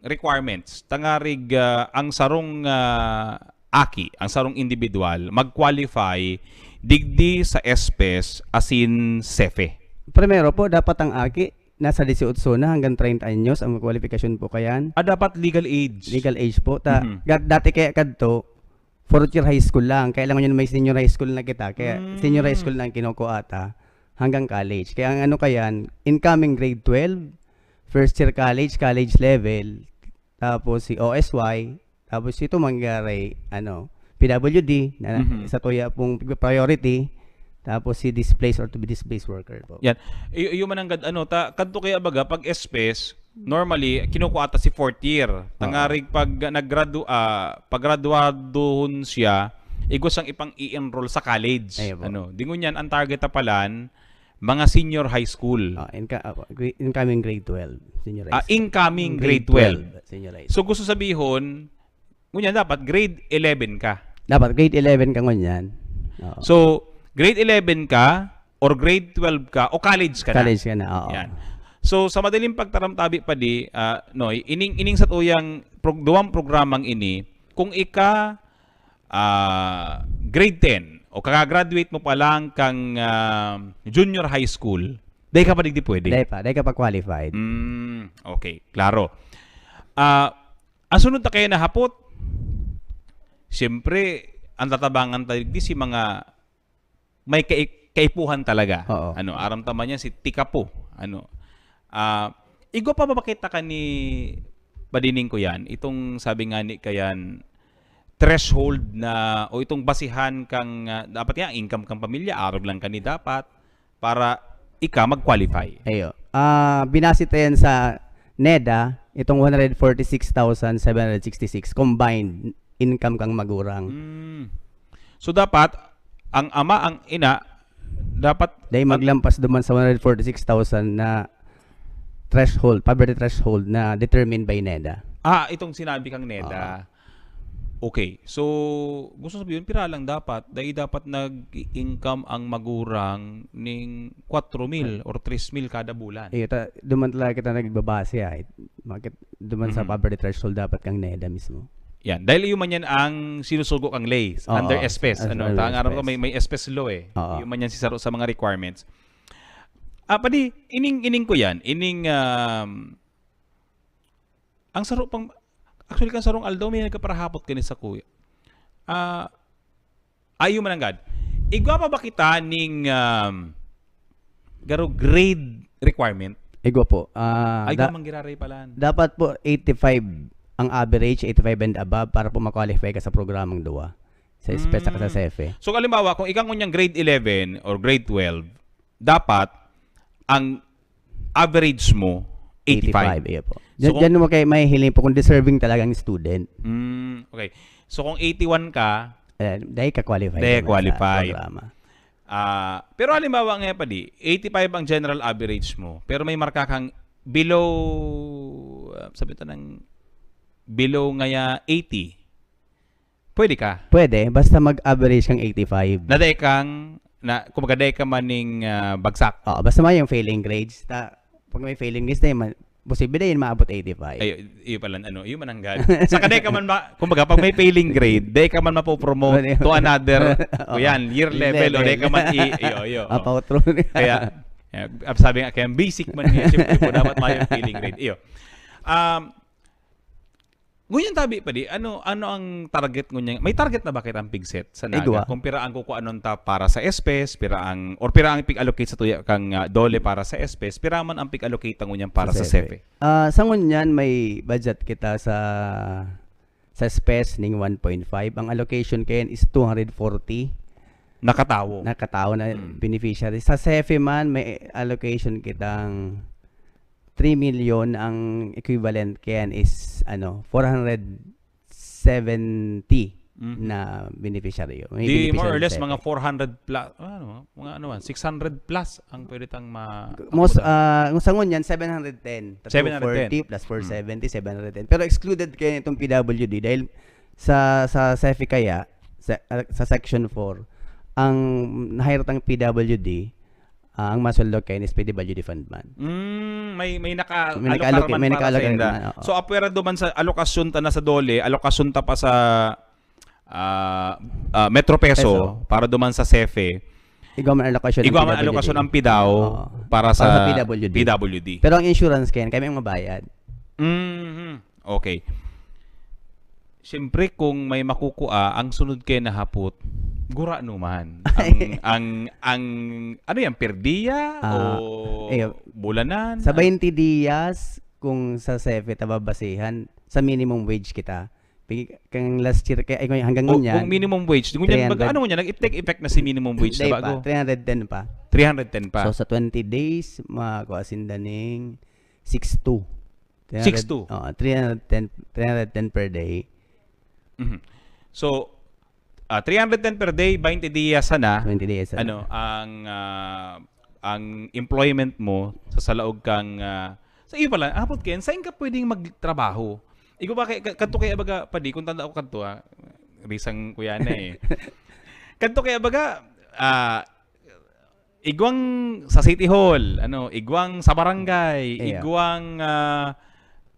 requirements tangarig ah, ang sarong ah, aki, ang sarong individual, mag-qualify digdi sa S P E S asin sefe? Primero po, dapat ang aki nasa dieciocho na hanggang treinta anyos ang kwalifikasyon po kayan. Ah, dapat legal age. Legal age po. Ta, Mhm. ga- dati kaya kadto, fourth year high school lang. Kaya lang yun may senior high school na kita. Kaya Mm. senior high school na ang kinukuha ta hanggang college. Kaya ang ano kayan, incoming grade twelve, first year college, college level, tapos si O S Y, tapos ito mangyari, ano, P W D, na Mhm. sa tuya pong priority, tapos si displaced or to be displaced worker po. Yan. Y- yung mananggad, ano, ta, kadto kaya baga, pag S P E S, normally, kinukuha ta si fourth year. Tangarig pag naggradu, ah, paggraduadohon siya, igwa siyang ipang i-enroll sa college. Ayun po. Ano, dingon yan, ang target ta palan, mga senior high school. Ah, inca- ah, gra- incoming grade twelve, senior high Ah, school. incoming grade twelve. Senior high school. So, gusto sabihon, ngunyan dapat grade eleven ka. Dapat grade eleven ka ngunyan. Oo. So, grade eleven ka, or grade twelve ka, o college ka na. College ka na, oo. Yan. So, sa madaling pagtaram tabi pa di, ah, Noy, ining, ining sa tuyang prog-, duwang programang ini, kung ika, ah, grade ten, o kakagraduate mo pa lang kang, ah, junior high school, dai ka pa digdi pwede. Dai pa, dai ka pa qualified. Mm, okay, klaro. Ah, ang sunod na kaya na hapot, siyempre, ang tatabangan tayo digdi si mga may kai- kaipuhan talaga. Oo. Ano, aram ta man yan si Tikapo. Ano, ah, igwa pa ba kita ka ni Badining ko yan? Itong sabi nga ni kayan, threshold na, o itong basihan kang, ah, dapat nga, income kang pamilya, arog lang ka ni dapat, para ika mag-qualify. Ayo. Ah, binase ta yan sa NEDA, itong one hundred forty-six thousand seven hundred sixty-six combined income kang magurang. Mm. So, dapat, ang ama, ang ina, dapat Dahil maglampas duman sa one hundred forty-six thousand na threshold, poverty threshold na determined by NEDA. Ah, itong sinabi kang NEDA. Okay. So, gusto sabihin, pira lang dapat? Dahil dapat nag-income ang magurang ning kwatro mil or tres mil kada bulan. Iyo, ta, duman talaga kita nagbabase, ah. Makit, duman sa Mhm. poverty threshold dapat kang NEDA mismo. Yan. Dahil iyo man yan ang sinusugo kang lay Oo, under S P E S. as- Ano, under ta, ang aram ko S P E S. may, may S P E S law eh. Oo. Iyo man yan si saro sa mga requirements. Ah, padi, ining, ining ko yan. Ining, um, ang saro pang, actually, kang sarong aldaw, may nagkaparahapot kani sa kuya. Ah, ayo man anggad. Igwa pa ba kita ning, um, garo grade requirement? Igwa po. Ah, Ay, da- gamang giraray pala. dapat po eighty-five ang average, eighty-five and above para po ma-qualify ka sa programang duwa. Sa S P E S at sa Mm. sefe. So, halimbawa, kung ikaw ngunyan grade eleven or grade twelve, dapat ang average mo eighty-five. Eighty-five, iyo po. Diyan, So, diyan mo kayo mahihiling po kung deserving talagang student. Mm, okay. So, kung eighty-one ka, Eh, dahil ka-qualify Dahil naman qualify. sa programa. Ah, pero halimbawa nga pa di, eighty-five ang general average mo, pero may marka kang below, ah, sabi to ng below ngaya eighty, pwede ka. Pwede, basta mag-average kang eighty-five. Naday kang, na, kumbaga, day ka maning ah, bagsak. Oo, basta may yung failing grades. Ta, pag may failing grades, dahil man, posible dahil maabot eighty-five. Ay, iyo pala, ano, iyo mananggad. Sa kaday ka man, ma, kumbaga, pag may failing grade, day ka man mapopromote to another, Oo. o yan, year level, o day ka man, i, iyo, iyo. Apautro. Kaya, eh, sabi nga, kaya basic man niya, siyempre po, dapat may failing grade. Iyo. Um, ngunyan tabi pa di, ano, ano ang target ngunyan? May target na ba kitang pigset sa Naga? Igwa. Kung pira ang kukuanon ta para sa S P E S, pira ang, or pira ang pig-allocate sa tuya kang ah, DOLE para sa S P E S, pira man ang pig-allocate ang ngunyan para sa, Sa sefe? Ah, sa ngunyan, may budget kita sa sa S P E S ning one point five. Ang allocation kayan is two hundred forty Nakatawo. na katao na Mm. beneficiary. Sa sefe man, may allocation kitang three million. Ang equivalent kayan is, ano, four hundred seventy Mhm. na beneficiary. May Di more beneficiary or less sa mga sefe. Four hundred plus, ano, mga ano, six hundred plus ang pwede tang ma Most, abutan. Ah, sa ngunyan, seven hundred ten. Tatlo Seven hundred ten. forty plus four seventy, seven hundred ten. Pero excluded kayo itong P W D dahil sa sa sefe kaya, sa, ah, sa section four, ang nahirap ng P W D, ah, ang masweldo kayo is P W D fund man. Mm, may may naka May alokar naka-allocate- man may para naka-allocate sa inda. man, oo. So apwera duman sa alokasyon ta na sa DOLE, alokasyon ta pa sa ah, ah, Metro Peso, Peso. Para duman sa SEFE, Igwa man alokasyon ang igwa man P W D. Alokasyon ang PDAO Oo. Para Para sa sa P W D. P W D. Pero ang insurance kayan, kami ang mabayad. Mhm. Okay. Siyempre, kung may makukua, ang sunod kayan na hapot, gurano man. Ang, ang, ang, ano yan, per dia Ah, o iyo. Bulanan? Sa Ano? Baynte dias, kung sa SEFE ta babasihan, sa minimum wage kita. Pigi-, kang last year, kaya, ay, hanggang O, ngunyan, kung minimum wage, ngunyan, baga, three hundred. Ano ngunyan? Nag-take effect na si minimum wage na Hindi pa, bago? Three hundred ten pa. Three hundred ten pa. So, sa twenty days, makakuha sinda ning six two. Three hundred, Six two? Oo, three hundred ten, three hundred ten per day. Mhm. So, ah, three hundred ten per day, baynte dias sana. Baynte dias sana. Ano, ang, ah, ang employment mo sa, sa laog kang, ah, sa iyo pala, hapot kayan, saan ka pwedeng magtrabaho? Igwa ba kay, ka-, kadto kaya baga, padi, kung tanda ko kadto, ah, risang kuya na eh. Kadto kaya baga, ah, igwang sa City Hall, ano, igwang sa barangay, Iya. igwang, ah,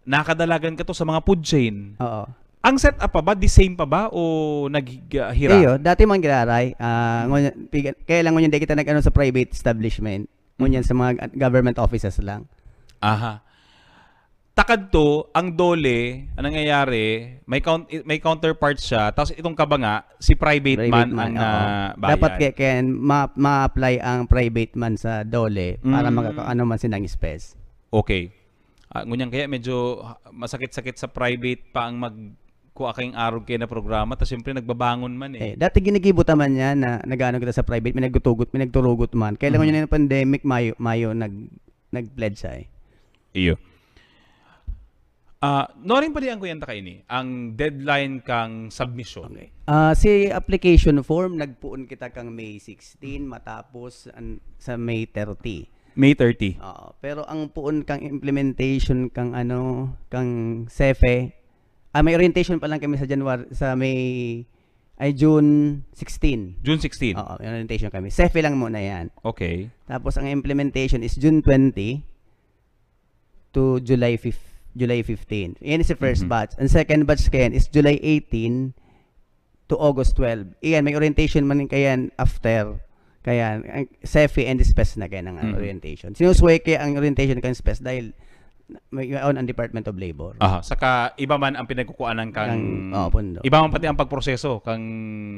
nakadalagan ka to sa mga food chain. Oo. Ang setup pa ba, the same pa ba o naghig-, ah, hira? Iyo, dati man giraray, ah, ngunyan, piga-, kaya lang ngunyan di kita nag-ano sa private establishment. Ngunyan Mhm. sa mga government offices lang. Aha. Takadto, ang DOLE, ang nangyayari, may count-, may counterpart siya, tapos itong kaba nga, si private Private man man, ang, oo. ah, bayad. Dapat kaya, kaya ma-, ma-apply ang private man sa DOLE para Mm. magkakaano man silang spes. Okay. Ah, ngunyan kaya medyo, ah, masakit-sakit sa private pa ang magkuha kayong arog kayo na programa, tas siyempre nagbabangon man eh. Eh, dati ginigibo ta man yan na nag-aano kita sa private, may nagtutugot, may nagturugot man. Kaya lang Mhm. ngunyan yung pandemic, Mayo, Mayo nag-, nag-pledge siya eh. Iyo. Ah, nuaring padi ang kuyan ta kaini, ang deadline kang submission. Okay. Ah, si application form, nagpoon kita kang May sixteen, matapos an-, sa May thirty. May thirty. Oo, pero ang poon kang implementation kang ano, kang SEFE, ah, may orientation pa lang kami sa January, sa May, ay, June sixteen. June sixteen. Oo, may orientation kami. SEFE lang muna yan. Okay. Tapos ang implementation is June twenty to July fifth, July fifteen. Yan is the first Mhm. batch. Ang second batch kayan is July eighteen to August twelve. Iyan, may orientation man kayan after. Kaya, ang SEFE and SPES na kayan ang Mhm. orientation. Sinusway kaya ang orientation kan SPES dahil may own ang Department of Labor. Aha, saka iba man ang pinagkukuanan kang, Kang, oh, pundo. Iba man pati ang pagproseso kang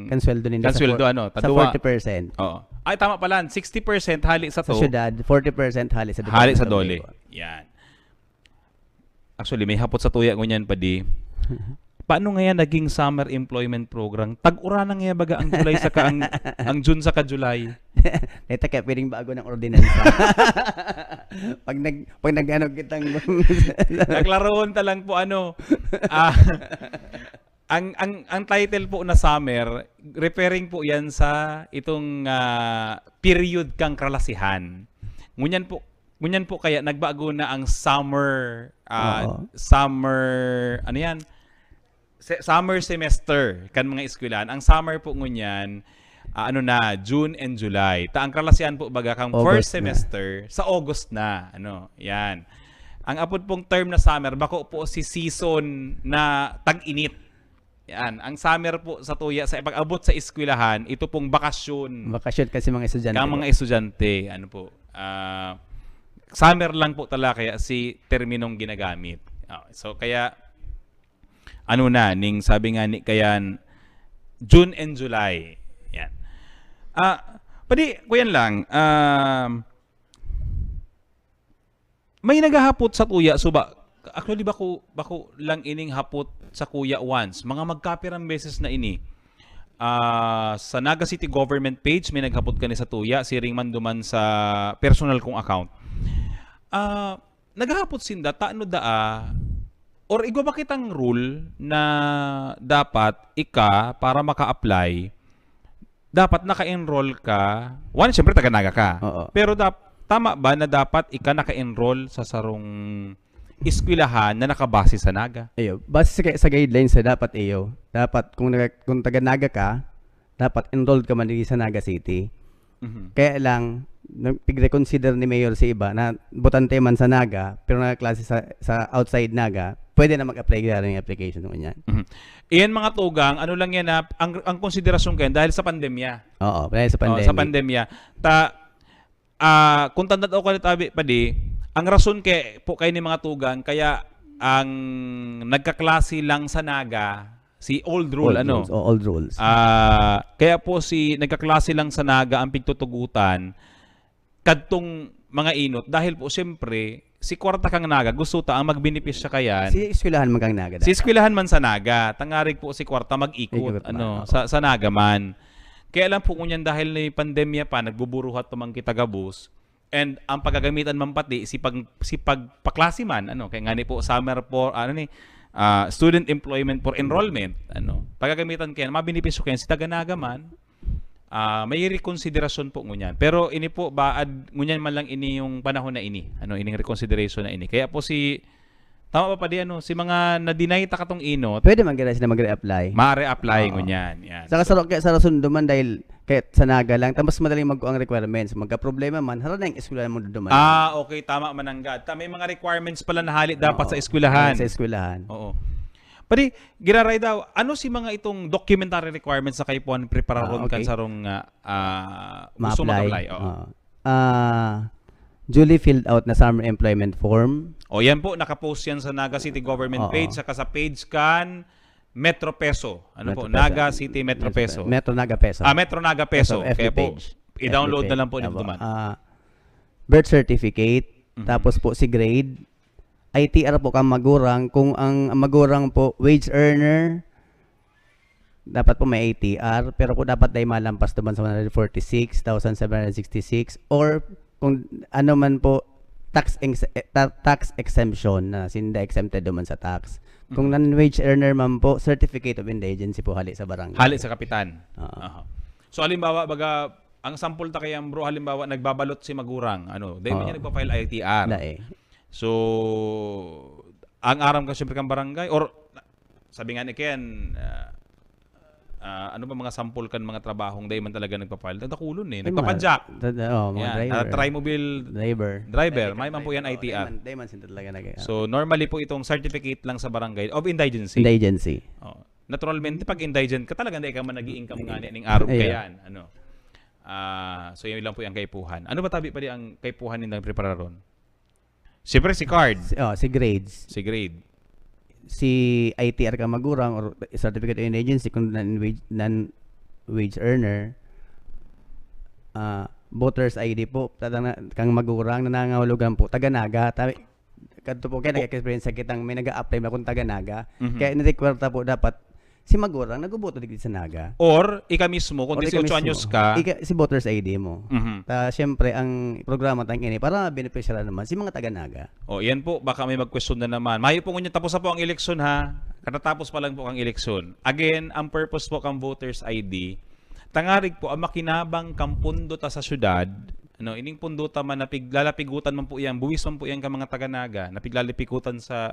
Kang sweldo ninda kang sa sweldo, for-, ano, sa tadua. Forty percent. Oo. Ay, tama pala, sixty percent hali sa Sa to. Syudad, forty percent hali sa Hali sa Department of DOLE. Labor. Yan. Actually, may hapot sa tuya ngunyan, padi. Paano ngayon naging summer employment program? Tag-uran na nga baga ang July saka ang, ang June saka July. Ito kaya pwedeng bago ng ordinansa. Pag nag-, pag nag-ano kitang Naklaroon ta lang po, ano. Ah, ang, ang, ang title po na summer, referring po yan sa itong, ah, period kang kalasihan. Ngunyan po, ngunyan po kaya nagbago na ang summer, ah, Oo. summer, ano yan? Se-, summer semester kan mga eskwelahan. Ang summer po ngunyan, ah, ano na, June and July. Ta ang kalasihan po baga kang August first na. Semester sa August na. Ano, yan. Ang apod pong term na summer, bako po si season na tag-init. Yan. Ang summer po sa tuya, sa pag-abot sa eskwelahan, ito pong bakasyon. Bakasyon kasi mga estudyante Kang po. Mga estudyante, ano po, ah, summer lang po talaga kaya si terminong ginagamit. Ah, so, kaya, ano na, ning sabi nga ni kayan, June and July. Yan. Ah, padi, kuyan lang, um, may naghahapot sa tuya, suba, actually, bako, bako lang ining hapot sa kuya once. Mga magkapirang beses na ini. Ah, sa Naga City Government page, may naghapot kani sa tuya, siring man duman sa personal kong account. Ah, naghahapot sinda, tano daa, or igwa ba kitang rule na dapat ika, para maka-apply, dapat naka-enroll ka? One, syempre, taga Naga ka. Oo. Pero dap-, tama ba na dapat ika naka-enroll sa sarong eskwelahan na nakabase sa Naga? Ayo, base sa, sa guidelines na dapat iyo, dapat kung naga-, kung taga Naga ka, dapat enrolled ka man dito sa Naga City. Mhm. Kaya lang, nag-, pig-reconsider ni Mayor si iba na botante man sa Naga, pero nagkaklase sa, sa outside Naga, pwede na mag-apply, giraray ning application, ngunyan. Mhm. Iyan, mga tugang, ano lang yan, ah, ang, ang konsiderasyon ko yan dahil sa pandemya. Oo, dahil sa Oh, sa pandemic. Pandemya. Ta, ah, kung tanda ko, tabi, padi, ang rason kay, po kayo ni mga tugang, kaya ang nagkaklase lang sa Naga, si old rule, Old ano? Rules, oh, old rules. Ah, kaya po si nagkaklase lang sa Naga ang pigtutugutan, kadtong mga inot, dahil po, siyempre, si kwarta kang Naga, gusto ta ang magbenepisya kayan. Si eskwelahan man kang Naga, Si dapat. Eskwelahan man sa Naga, tangarig po si kwarta mag-ikot, Ikot man, ano, oo. sa, sa Naga man. Kaya lang po, ngunyan, dahil may pandemya pa, nagbuburuhat pa man kita gabos, and ang pagagamitan man pati, si pag-, si pagpaklase man, ano, kaya nga ni po, summer for, ano ni, ah, student employment for enrollment, ano, pagagamitan kaya, mabenepisyo kaya si taga Naga man, ah, may rekonsiderasyon po ngunyan. Pero ini po, baad, ngunyan man lang ini yung panahon na ini, ano, ining reconsideration na ini. Kaya po si, tama ba, padi, ano, si mga na-deny ta katong inot, Pwede man gani sila mag-reapply. ma-reapply Oo. ngunyan. Yan. Saka So, sa, kaya sa rason duman dahil kahit sa Naga lang, tapos madaling magkuha ang requirements. Magka-problema man, harap na yung eskwelahan mo duduman. Ah, okay, tama, mananggad. Ta, may mga requirements pala na hali dapat Oo. sa eskwelahan. Sa eskwelahan. Oo. Padi, giraray daw, ano si mga itong documentary requirements na kayo po ang prepararon Ah, okay. kan sarong, ah, ah, gusto Ma-apply. mag-apply? Oo. Oo. Ah, duly filled out na summer employment form. O, yan po, nakapost yan sa Naga City Government Oo. page, saka sa page kan Metro Peso. Ano po? Metro Peso. Naga City Metro Peso. Metro Naga Peso. Ah, Metro Naga Peso. Peso, F B Kaya po, page. i-download F B na lang po page. dito Apo. man. Ah, birth certificate, Mhm. tapos po si grade, I T R po kang magurang. Kung ang magurang po, wage earner, dapat po may I T R, pero po dapat dai malampas naman sa one hundred forty-six thousand seven hundred sixty-six, or kung ano man po, tax ex-, eh, ta-, tax exemption na sinda exempted naman sa tax. Kung Mhm. non-wage earner man po, certificate of indigency po hali sa barangay. Hali sa kapitan. Oo. Aha. So, halimbawa, baga, ang sample ta kaya, bro, halimbawa, nagbabalot si magurang, ano, dai man Oo. niya nagpa-file I T R. Dai. So, ang aram ka, siyempre, kang barangay, or, sabi nga ni Ken, ah, ah, ano ba mga sample kan mga trabahong dai man talaga nagpa-file? Dakulon eh, Ay, mga nagpapadyak. da-, da-, oh, mga Yan, driver. ah, trimobile Driver. driver, Dai may man po yan, I T R. dai man, dai man sila talaga nag- So, normally po itong certificate lang sa barangay of indigency. Indigency. Oh. Naturalmente, pag indigent ka, talagang dai ka man nag-i-income nga ning arog Yeah. kayan. Ano? Ah, so, yun lang po yung kaipuhan. Ano ba tabi pa di ang kaipuhan nindang prepararon? Siyempre, si card. Si, oh, si grades. Si grade. Si I T R ka magurang or certificate of indigency kung non-wage, non-wage earner, ah, voter's I D po, tatang na, kang magurang na nangangahulugan po, taga Naga. Tabi, kadto po kaya Opo. nag-experience sa kitang may nag-a-apply na kung taga Naga. Mhm. Kaya nirequire ta po dapat si magurang nagboboto digdi sa Naga. Or, ika mismo, kung Or ika dieciocho anyos mismo. ka. Ika, si voter's I D mo. Mhm. Ta, siyempre, ang programa tang ini para beneficiary naman si mga taga Naga. O, yan po, baka may mag-question na naman. Mayo po ngunyan, tapos na po ang eleksyon, ha? Katatapos pa lang po ang eleksyon. Again, ang purpose po kang voter's I D, tangarig po ang makinabang kang pundo ta sa syudad, ano, ining pundo ta man na pig-, lalapigutan man po yan, buwis man po yan ka mga taga Naga, na piglalipikutan sa,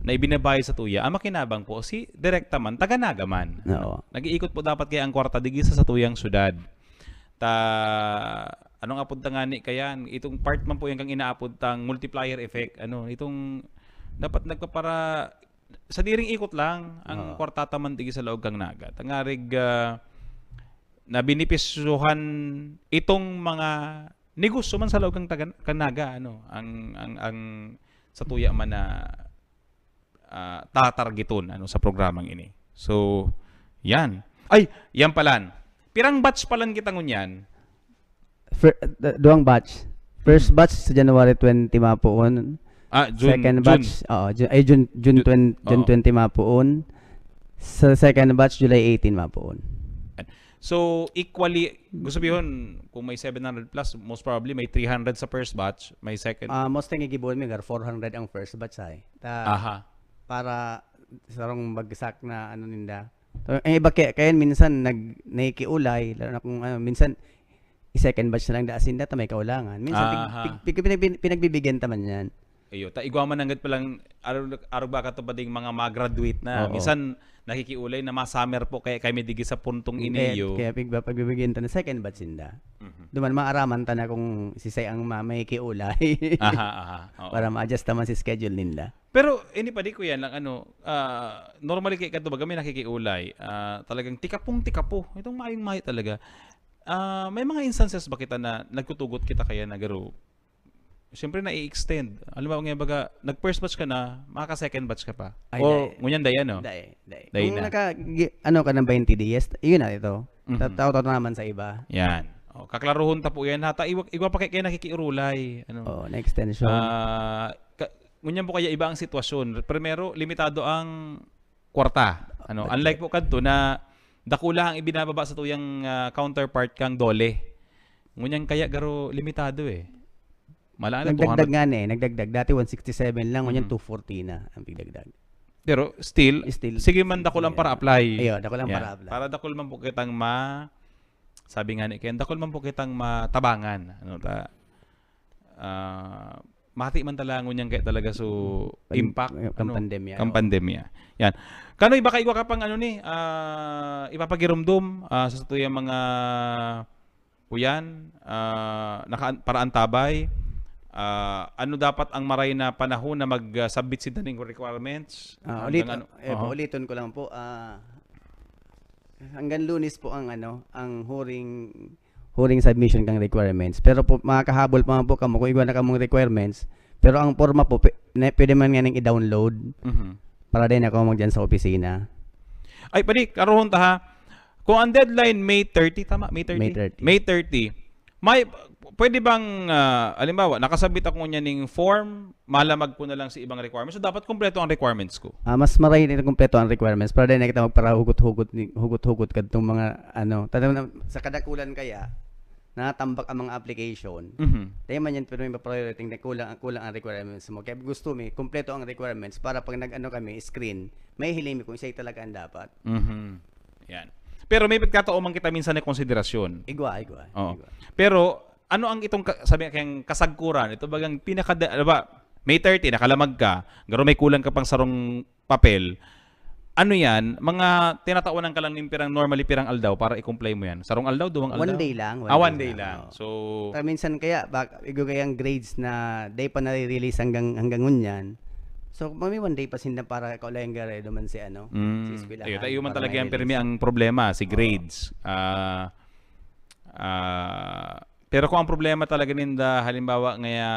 na ibinabayad sa tuya, ang makinabang po, si direkta man, taga Naga man. Oo. Nag-iikot po dapat kaya ang kwarta digdi sa satuyang syudad. Ta, anong apod ta ngani kayan? Itong part man po yan kang inaapod tang multiplier effect. Ano, itong dapat nagpapara-, sa diring ikot lang ang Oo. kwarta ta man digdi sa laog kang Naga. Tangarig, ah, nabenepisyohan itong mga negosyo man sa laog kang taga-, kang Naga, ano, ang, ang, ang sa tuya man na, ah, tatargeton, ano, sa programang ini. So, yan. Ay, yan palan. Pirang batch palan kita ngunyan? Fir-, d-, duwang batch. First Hmm. batch sa January twenty mapoon. Ah, June, Second June. batch, oo, Ju-, ay, June, June Ju-, twenty, June oo. twenty mapoon. Sa second batch, July eighteen mapoon. So, equally, gusto sabihin, kung may seven hundred plus, most probably may three hundred sa first batch, may second. Ah, most thing, igibuon mi, gar four hundred ang first batch, ay. Ta, Aha. para sarong bagsak na, ano, ninda. So, ang iba kaya, kaya minsan nag-, nakikiulay, lalo na kung, ano, minsan, i-second batch na lang da asin data, may kaulangan. Minsan, pig-, Aha. pig-, pig-, pinag-, pinagbibigyan ta man yan. Iyo, ta igwa man nanggad palang, arog, arog ba ka to pa ding mga ma-graduate na? Oo. Minsan, nakikiulay na ma-summer po kaya kami digi sa puntong Kaya, iniyo. kaya pigpa-, pagbibigyan ta na second batch sinda. Mhm. Duman maaraman ta na kung si say ang ma-, may kiulay. Aha, aha. Oo. Para ma-adjust naman si schedule ninda. Pero ini pa di ko yan lang ano, ah, normally kay kadto baga may nakikiulay, ah, talagang tikapong tikapo. Itong mayong mayo talaga. Ah, may mga instances ba kita na nagtutugot kita kaya na garo? Siyempre na-extend. Alam mo nga baga, nag-first batch ka na, makaka-second batch ka pa. Ay, O dai. ngunyan dai ano? Dai, dai. Dai Kung na. naka, gi- ano ka ng twenty days, yun na ito. Mhm. Tataw-taw naman sa iba. Yan. O, kaklaruhon ta po yan ha. Ta, iwa, iwa pa kay, kay nakikiurulay. Ano? Oo, na-extension. Ah, ka, ngunyan po kaya iba ang sitwasyon. Primero, limitado ang kwarta. Ano, Budget. Unlike po kadto na dakula ang ibinababa sa tuyang ah, counterpart kang DOLE. Ngunyan kaya garo limitado eh. Malaan na Nagdagdag two hundred. Nga na eh, nagdagdag. Dati one sixty-seven lang, ngunyan Mhm. two forty na ang pigdagdag. Pero still, Still, sige man dakul ang yeah. para-apply. Iyo, dakul ang Yeah. para-apply. Para dakul man po kitang ma sabi nga ni Ken, dakul man po kitang matabangan. Ano ta? Ah, mati man talaga ngunyan kaya talaga so Pan- impact eh, kang ano, pandemya, kang oo. Pandemya. Yan. Kano iba kay iwa ka pang ano ni ah, ipapagirumdom ah, sa tuyang mga kuyan ah, naka, para antabay ah, ano dapat ang maray na panahon na mag-submit sinda ning requirements? Ah, Hanggang ulit, ano? eh, po, Aha. Ulitin ko lang po, ah, hanggang Lunes po ang ano, ang huring huring submission kang requirements. Pero po, makakahabol pa man po kamo kung igwa na kamong requirements. Pero ang forma po, pi- na, pwede man nga ning i-download Mhm. para din ako mag dyan sa opisina. Ay, pwede, karoon ta ha. Kung ang deadline May thirty, tama? May thirty? May thirty. May thirty. May, pwede bang, ah, halimbawa, nakasabit ako niya ning form, malamag ko na lang sa ibang requirements. So, dapat kompleto ang requirements ko. Ah, mas maray din kompleto ang requirements para din kita magparahugot-hugot ni hugot-hugot kadtong mga ano, tanda mo na, sa kadakulan kaya natambak ang mga application. Mhm. Tayo man yan, pero may priority na kulang, kulang ang requirements mo. Kaya gusto mi, kompleto ang requirements para pag nag-ano kami, screen, may hiling mi kung siya talaga ang dapat. Mhm. Yan. Pero may pagkataon man kita minsan na konsiderasyon. Igwa, igwa. Oo. Igwa. Pero ano ang itong ka- sabi nga kayang kasagkuran? Ito bagang pinaka ano ba? May thirty, nakalamag ka, garo may kulang ka pang sarong papel. Ano yan? Mga tinatawanan ka lang ng pirang normally pirang aldaw para i-comply mo yan? Sarong aldaw, duwang aldaw? One day lang. Ah, one day lang. Oo. So, Ta minsan kaya bak igo kayang grades na day pa nare-release hanggang hanggang ngunyan. So, mami one day pa sinda para kaulayan gare duman si ano, mm, si eskwelahan. Ayun, tayo man Para talaga yan, ma-release. Pirmi, ang problema, si Oo. grades. Ah, ah, pero kung ang problema talaga ninda, halimbawa ngaya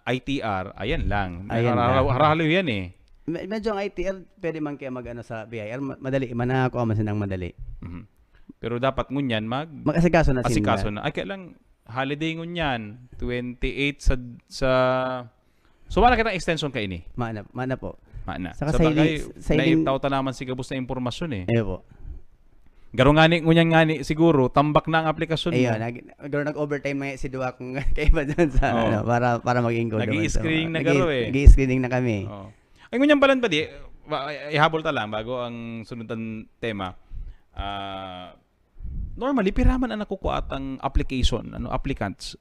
I T R, ayan lang. Ayan Harahalo, lang. harahalo yan eh. Me- medyo ang I T R, pwede man kaya mag-ano sa B I R, ma- madali, manako man sinang madali. Mhm. Pero dapat ngunyan mag Mag-asikaso na asikaso sinda. Na. Ay, kaya lang, holiday ngunyan, twenty-eight sa, sa, so wala kitang extension kaini. Mana, mana po. Mana. Saka Sa sa bagay, ili-, sa iling- naitaw ta naman si gabos na impormasyon eh. Ayun po. Garo nga ni, ngunyan nga ni, siguro, tambak na ang aplikasyon Ayun, mo. Nag, garo nag-overtime na si Duwa kung kaiba dyan sa, Oo. ano, para, para maging gold naman sa Nag-i-screening mga- na garo nag-i- eh. Nag-i-screening na kami. Oo. Ay, ngunyan pala, padi, ba- ihabol ta lang bago ang sunod na tema. Ah, normally, pira man ang nakukuha atang application, ano, applicants?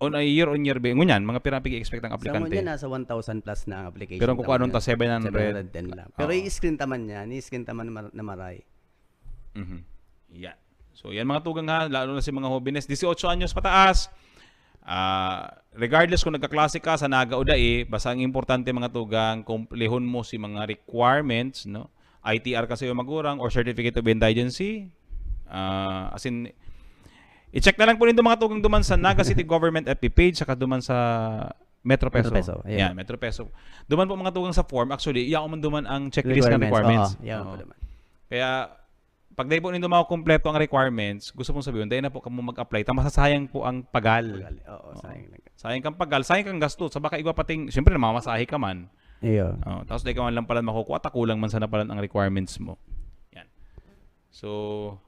On a year-on-year ba? Ngunyan, mga pira pag-expect ang Sa aplikante? Ngunyan, nasa one thousand plus na ang application. Pero kung kukuha nun ta, seven hundred. Seven hundred ten lang. Pero Oo. i-screen ta man yan, i-screen ta man mar- na maray. Mhm. Yeah. So, yan mga tugang ha, lalo na si mga hobines, dieciocho anyos pataas. Ah, regardless kung nagkaklase ka sa Naga o dai, basta ang importante mga tugang, kumplihon mo si mga requirements, no? I T R ka sa iyong magurang or Certificate of Indigency. Ah, as in, i-check na lang po nindo mga tugang duman sa Naga City Government F B page saka duman sa Metro Peso. Metro Peso, yeah. Yan, Metro Peso. Duman po mga tugang sa form, actually, iyaon man duman ang checklist ng requirements. Oo, yan Oo. po naman. Kaya, pag dai po nindo makukumpleto ang requirements, gusto kong sabihin, dai na po kamo mag-apply. Ta masasayang po ang pagal. Pagal, oo, Oo. Sayang lang. Sayang kang pagal, sayang kang gasto. Sa baka igwa pating, siyempre, namamasahe ka man. Iyo. Oh, tapos dai ka man lang pala makukuha, ta kulang man sana pala ang requirements mo. Yan. So,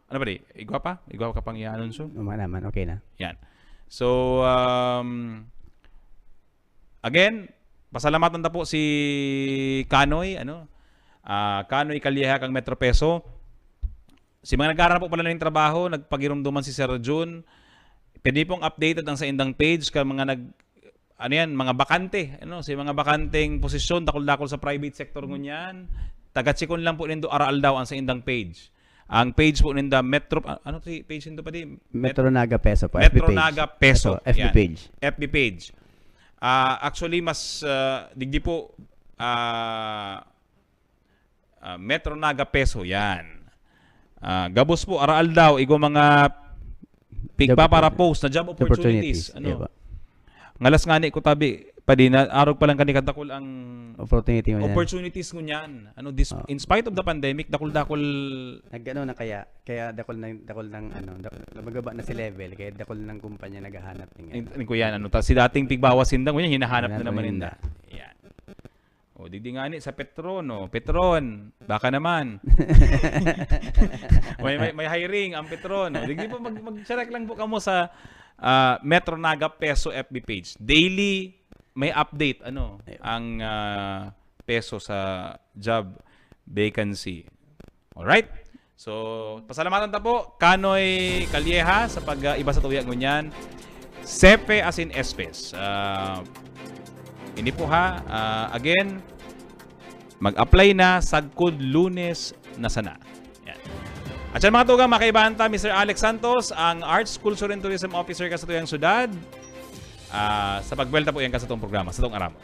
ano ba di? Igwa pa? Igwa ka pang i-announce? Uma naman, okay na. Yan. So, um, again, pasalamatan ta po si Kanoy, ano? Ah, Kanoy Calleja kang Metro Peso. Si mga naghahanap po pala ng trabaho, nagpagirumduman si Sir Jun. Pwede pong updated ang sa indang page kang mga nag ano yan, mga bakante, ano, si mga bakanteng posisyon, dakul-dakul sa private sector ngunyan. Taga-checkon lang po nindo aroaldaw ang saindang page. Ang page po ninda, Metro, a-, ano si page nindo, padi? Met-, Metro Naga Peso po, F B Metro page. Naga Peso. Ito, F B Yan. page. F B page. Ah, actually, mas, ah, digdi po, ah, ah, Metro Naga Peso, yan. Ah, gabos po, aroaldaw, igwa mga pigpapara-post na job opportunities. Opportunities. Ano? Iya ba? Ngalas nga ni ko tabi, padi na, arog pa lang kani kadakol ang Opportunity mo yan. Opportunities ngunyan. Ano, dis-, Ah. in spite of the pandemic, dakol-dakol Nag-ano na kaya, kaya dakol ng, dakol ng ano, dak-, nabagaba na si level, kaya dakol ng kumpanya naghahanap ng in, in kuyan, ano, ta, si dating pigbawas sinda, ngunyan, hinahanap na Hinahanap naman na ninda. Yan. O, digdi nga ni sa Petron, no? Petron, baka naman. may, may, may hiring ang Petron, no? Digdi po, mag, mag-check lang po kamo sa ah, Metro Naga Peso F B page. Daily, may update, ano, Ayun. ang ah, Peso sa job vacancy. Alright? So, pasalamatan ta po, Kanoy Calleja, sa pag-iba sa tuya ngunyan. Sepe asin Espes. Ah, ini po ha, ah, again, mag-apply na, sagkod Lunes na sana. Yan. At yan, mga tugang, makaibahan ta, Mister Alex Santos, ang Arts, Culture and Tourism Officer kan satuyang syudad. Ah, sa pagbuwelta po yan kan satong programa, satong Aramon.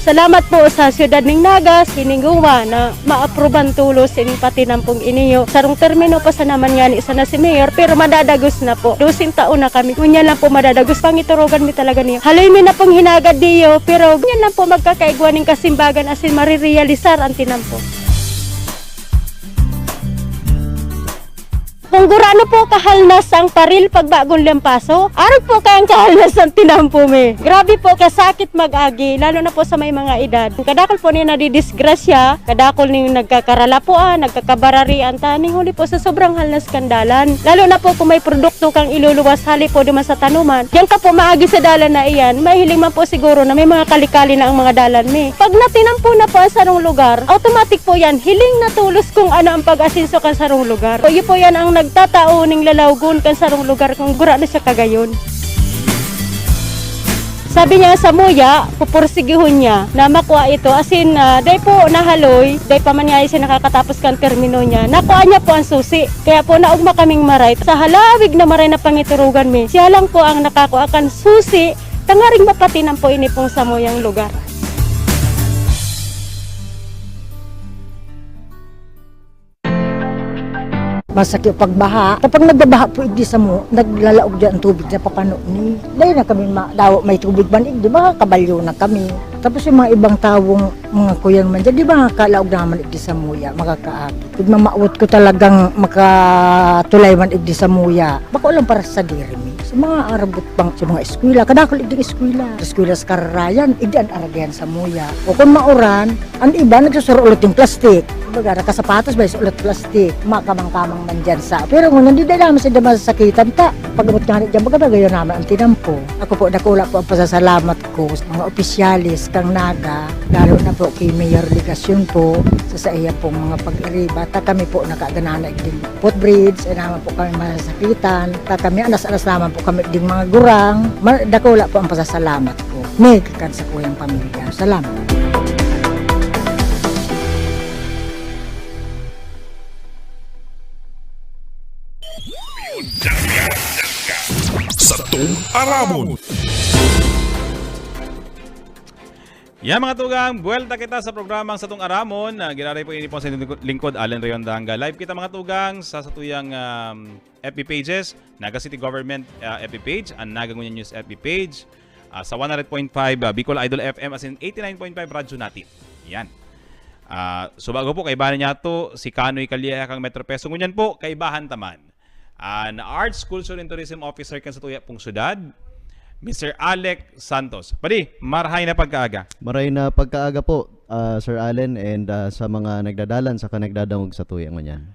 Salamat po sa Siyudad ning Naga, Siningguwa, na maapruban tulos ining patinampong iniyo. Sarong termino pa sana man ngani sana si Mayor, pero madadagos na po. Doseng taon na kami. Ngunyan lang po madadagos. Pangiturugan mi talaga niyo. Haloy mi na pong hinagad diyo, pero ngunyan lang po magkakaigwa ning kasimbagan asin marirealisar ang tinampo. Kung gurano po kahalnas ang paril pag bagong lampaso, arog po kayang kahalnas ang tinampo mi. Grabe po kasakit mag-agi, lalo na po sa may mga edad. Kadakol po niya nadidisgrasya, kadakol ning nagkakaralapuan, nagkakabararian, ta ning huli po sa sobrang halnas kan dalan. Lalo na po kung may produkto kang iluluwas hali po duman sa tanuman. Diyan ka po maagi sa dalan na iyan, mahiling man po siguro na may mga kali-kali na ang mga dalan mi. Pag natinampo na po ang sarong lugar, automatic po yan, hiling na tulos kung ano ang pag-asenso kan sarong lugar. Iyo po yan ang nagtatao ning lalawgon kan sarong lugar kung gura na siya kagayon. Sabi niya, samuya, pupursigihon niya na makua ito. Asin, ah, dai po nahaloy, dai pa man nga siya nakakatapos kan termino niya. Nakua niya po ang susi. Kaya po, naogma kaming maray. Sa halawig na maray na pangiturugan mi, siya lang po ang nakakua kan susi, tangaring mapatinampo ini pong samuyang lugar. Masakit pagbaha. Kapag nagbabaha po igdi samo, naglalaog diyan ang tubig sa papano ni. Dahil na kami ma-, daw may tubig man igdi, makakabalyo na kami. Tapos yung mga ibang tawong mga kuyan man dyan, di ba, kalaog naman igdi samuya, makakaagi. Pag mamawot ko talagang makatulay man igdi samuya, bako lang para sa diri mi. Sa mga arabot bang sa mga eskwela, kadakol igdi eskwela. Sa eskwela sa Kararayan, igdi an aragayan samuya. O kung mauran, ang iba nagsusuro ulit yung plastic. Kumbaga, nakasapatos ba, ulit plastic. Makamang-kamang man dyan sa. Pero ngunyan, di na naman sila masasakitan ta. Pag-abot nga na dyan, baga, bagayan naman ang tinampo. Ako po, dakula po ang pasasalamat ko sa mga opisyalis kang Naga, lalo na po kay Mayor Legacion po, sa, sa iya pong mga pag-iriba. Ta kami po nakaganana din footbridge, ay naman po kami masasakitan. Ta kami, anas-anas naman po kami ding mga gurang. Ma-, dakula po ang pasasalamat ko. May kakan sa kuyang pamilya. Salamat. Satong Aramon. Yan, mga tugang, buwelta kita sa programang Satong Aramon. Ah, giraray po ini po sa lingkod, Allen Rayon Danga. Live kita, mga tugang, sa satuyang, um, F B pages, Naga City Government, ah, F B page, ang Naga Ngunyan News F B page, ah, sa one hundred point five, ah, Bicol Idol F M, asin eighty-nine point five Radyo Natin. Yan. Ah, so bago po, kaibahan niya to, si Kanoy Calleja kang Metro Peso. Ngunyan po, kaibahan ta man. Ah, na Arts, Culture and Tourism Officer kan sa tuya pong syudad, Mister Alec Santos. Padi, marhay na pagkaaga. Maray na pagkaaga po, ah, Sir Allen, and, ah, sa mga nagdadalan saka nagdadangog sa tuya ngunyan.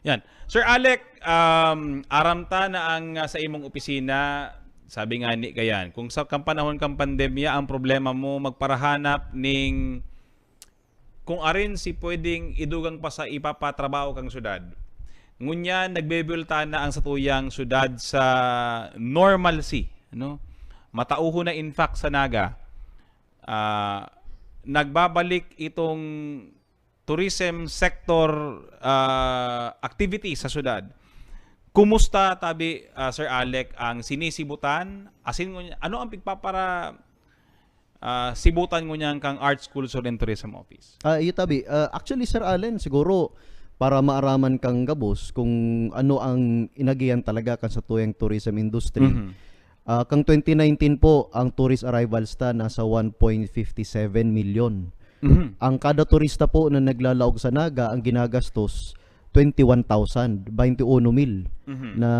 Yan. Sir Alec, um, aram ta na ang, ah, sa imong opisina, sabi nga ni kayan, kung sa kang panahon kang pandemya, ang problema mo magparahanap ning kung arin si pwedeng idugang pa sa ipapatrabaho kang syudad. Ngunyan, nagbebuelta na ang satuyang syudad sa normalcy, no? Matauho na, in fact, sa Naga. ah, nagbabalik itong tourism sector, ah, activity sa syudad. Kumusta, tabi, ah, Sir Alec, ang sinisibutan? Asin ngunyan, ano ang pigpapara-, ah, sibutan ngunyan kang Arts, Culture and Tourism Office? Ah, iyo tabi. Ah, actually, Sir Allen, siguro para maaraman kang gabos kung ano ang inagihan talaga kan satuyang tourism industry. Mhm. Ah, kang twenty nineteen po, ang tourist arrivals ta nasa one point fifty seven milyon. Mhm. Ang kada turista po na naglalaog sa Naga, ang ginagastos, twenty one thousand, twenty one mil Mhm. na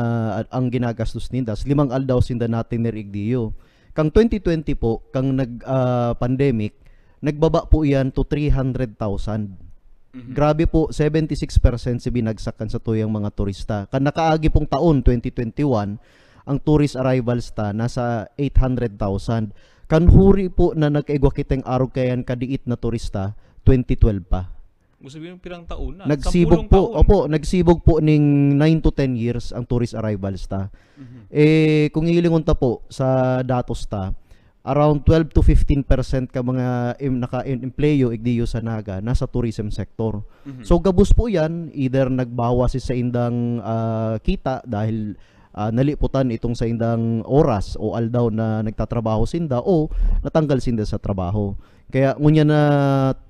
ang ginagastos ninda. Sa limang aldaw sinda natin nirigdiyo. Kang twenty twenty po, kang nag, ah, pandemic, nagbaba po yan to three hundred thousand. Mhm. Grabe po, seventy six percent si binagsak kan satuyang mga turista. Kan nakaagi pong taon, twenty twenty-one, ang tourist arrivals ta nasa eight hundred thousand. Kan huri po na nagkaigwa kitang arog kayan kadiit na turista, twenty twelve pa. Gusto sabihin, pirang taon na? Nagsibog Sampulong po, taon. Opo, nagsibog po ning nine to ten years ang tourist arrivals ta. Mhm. Eh, kung hihilingon ta po sa datos ta, around twelve to fifteen percent ka mga im-, naka-em-, empleyo, igdiyo sa Naga, nasa tourism sector. Mhm. So, gabos po yan, either nagbawas sa indang, ah, kita dahil, ah, naliputan itong sa indang oras o aldaw na nagtatrabaho sinda o natanggal sinda sa trabaho. Kaya ngunyan na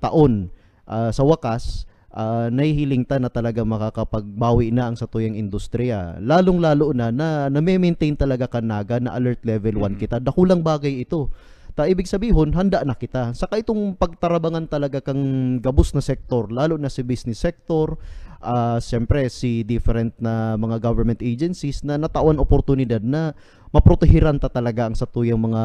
taon, ah, sa wakas, ah, nahihiling ta na talaga makakapagbawi na ang satuyang industriya. Lalong-lalo na, na name-maintain talaga kan Naga na alert level one Mm. kita. Dakulang bagay ito. Ta, ibig sabihon, handa na kita. Saka itong pagtarabangan talaga kang gabos na sektor, lalo na si business sector, ah, siyempre si different na mga government agencies na natawan oportunidad na maprotehiran ta talaga ang satuyang mga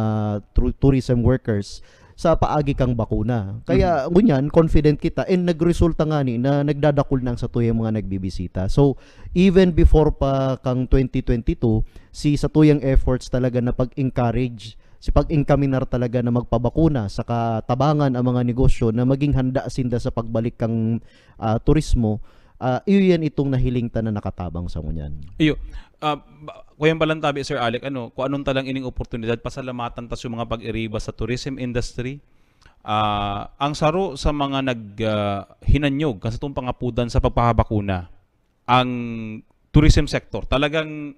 tru-, tourism workers sa paagi kang bakuna. Kaya Mhm. ngunyan, confident kita and nagresulta ngani na nagdadakul na ang satuyang mga nagbibisita. So, even before pa kang twenty twenty-two, si satuyang efforts talaga na pag-encourage, si pag-enkaminar talaga na magpabakuna, saka tabangan ang mga negosyo na maging handa sinda sa pagbalik kang, ah, turismo, ah, iyo yan itong nahiling ta na nakatabang sa ngunyan. Iyo. Ah, ba-, kuya Balantabi, Sir Alec, ano, kung anong talang ining oportunidad, pasalamatan ta sa mga pag-iriba sa tourism industry. Ah, ang saro sa mga nag, ah, hinanyog kan satong pangapudan sa pagpapabakuna, ang tourism sector. Talagang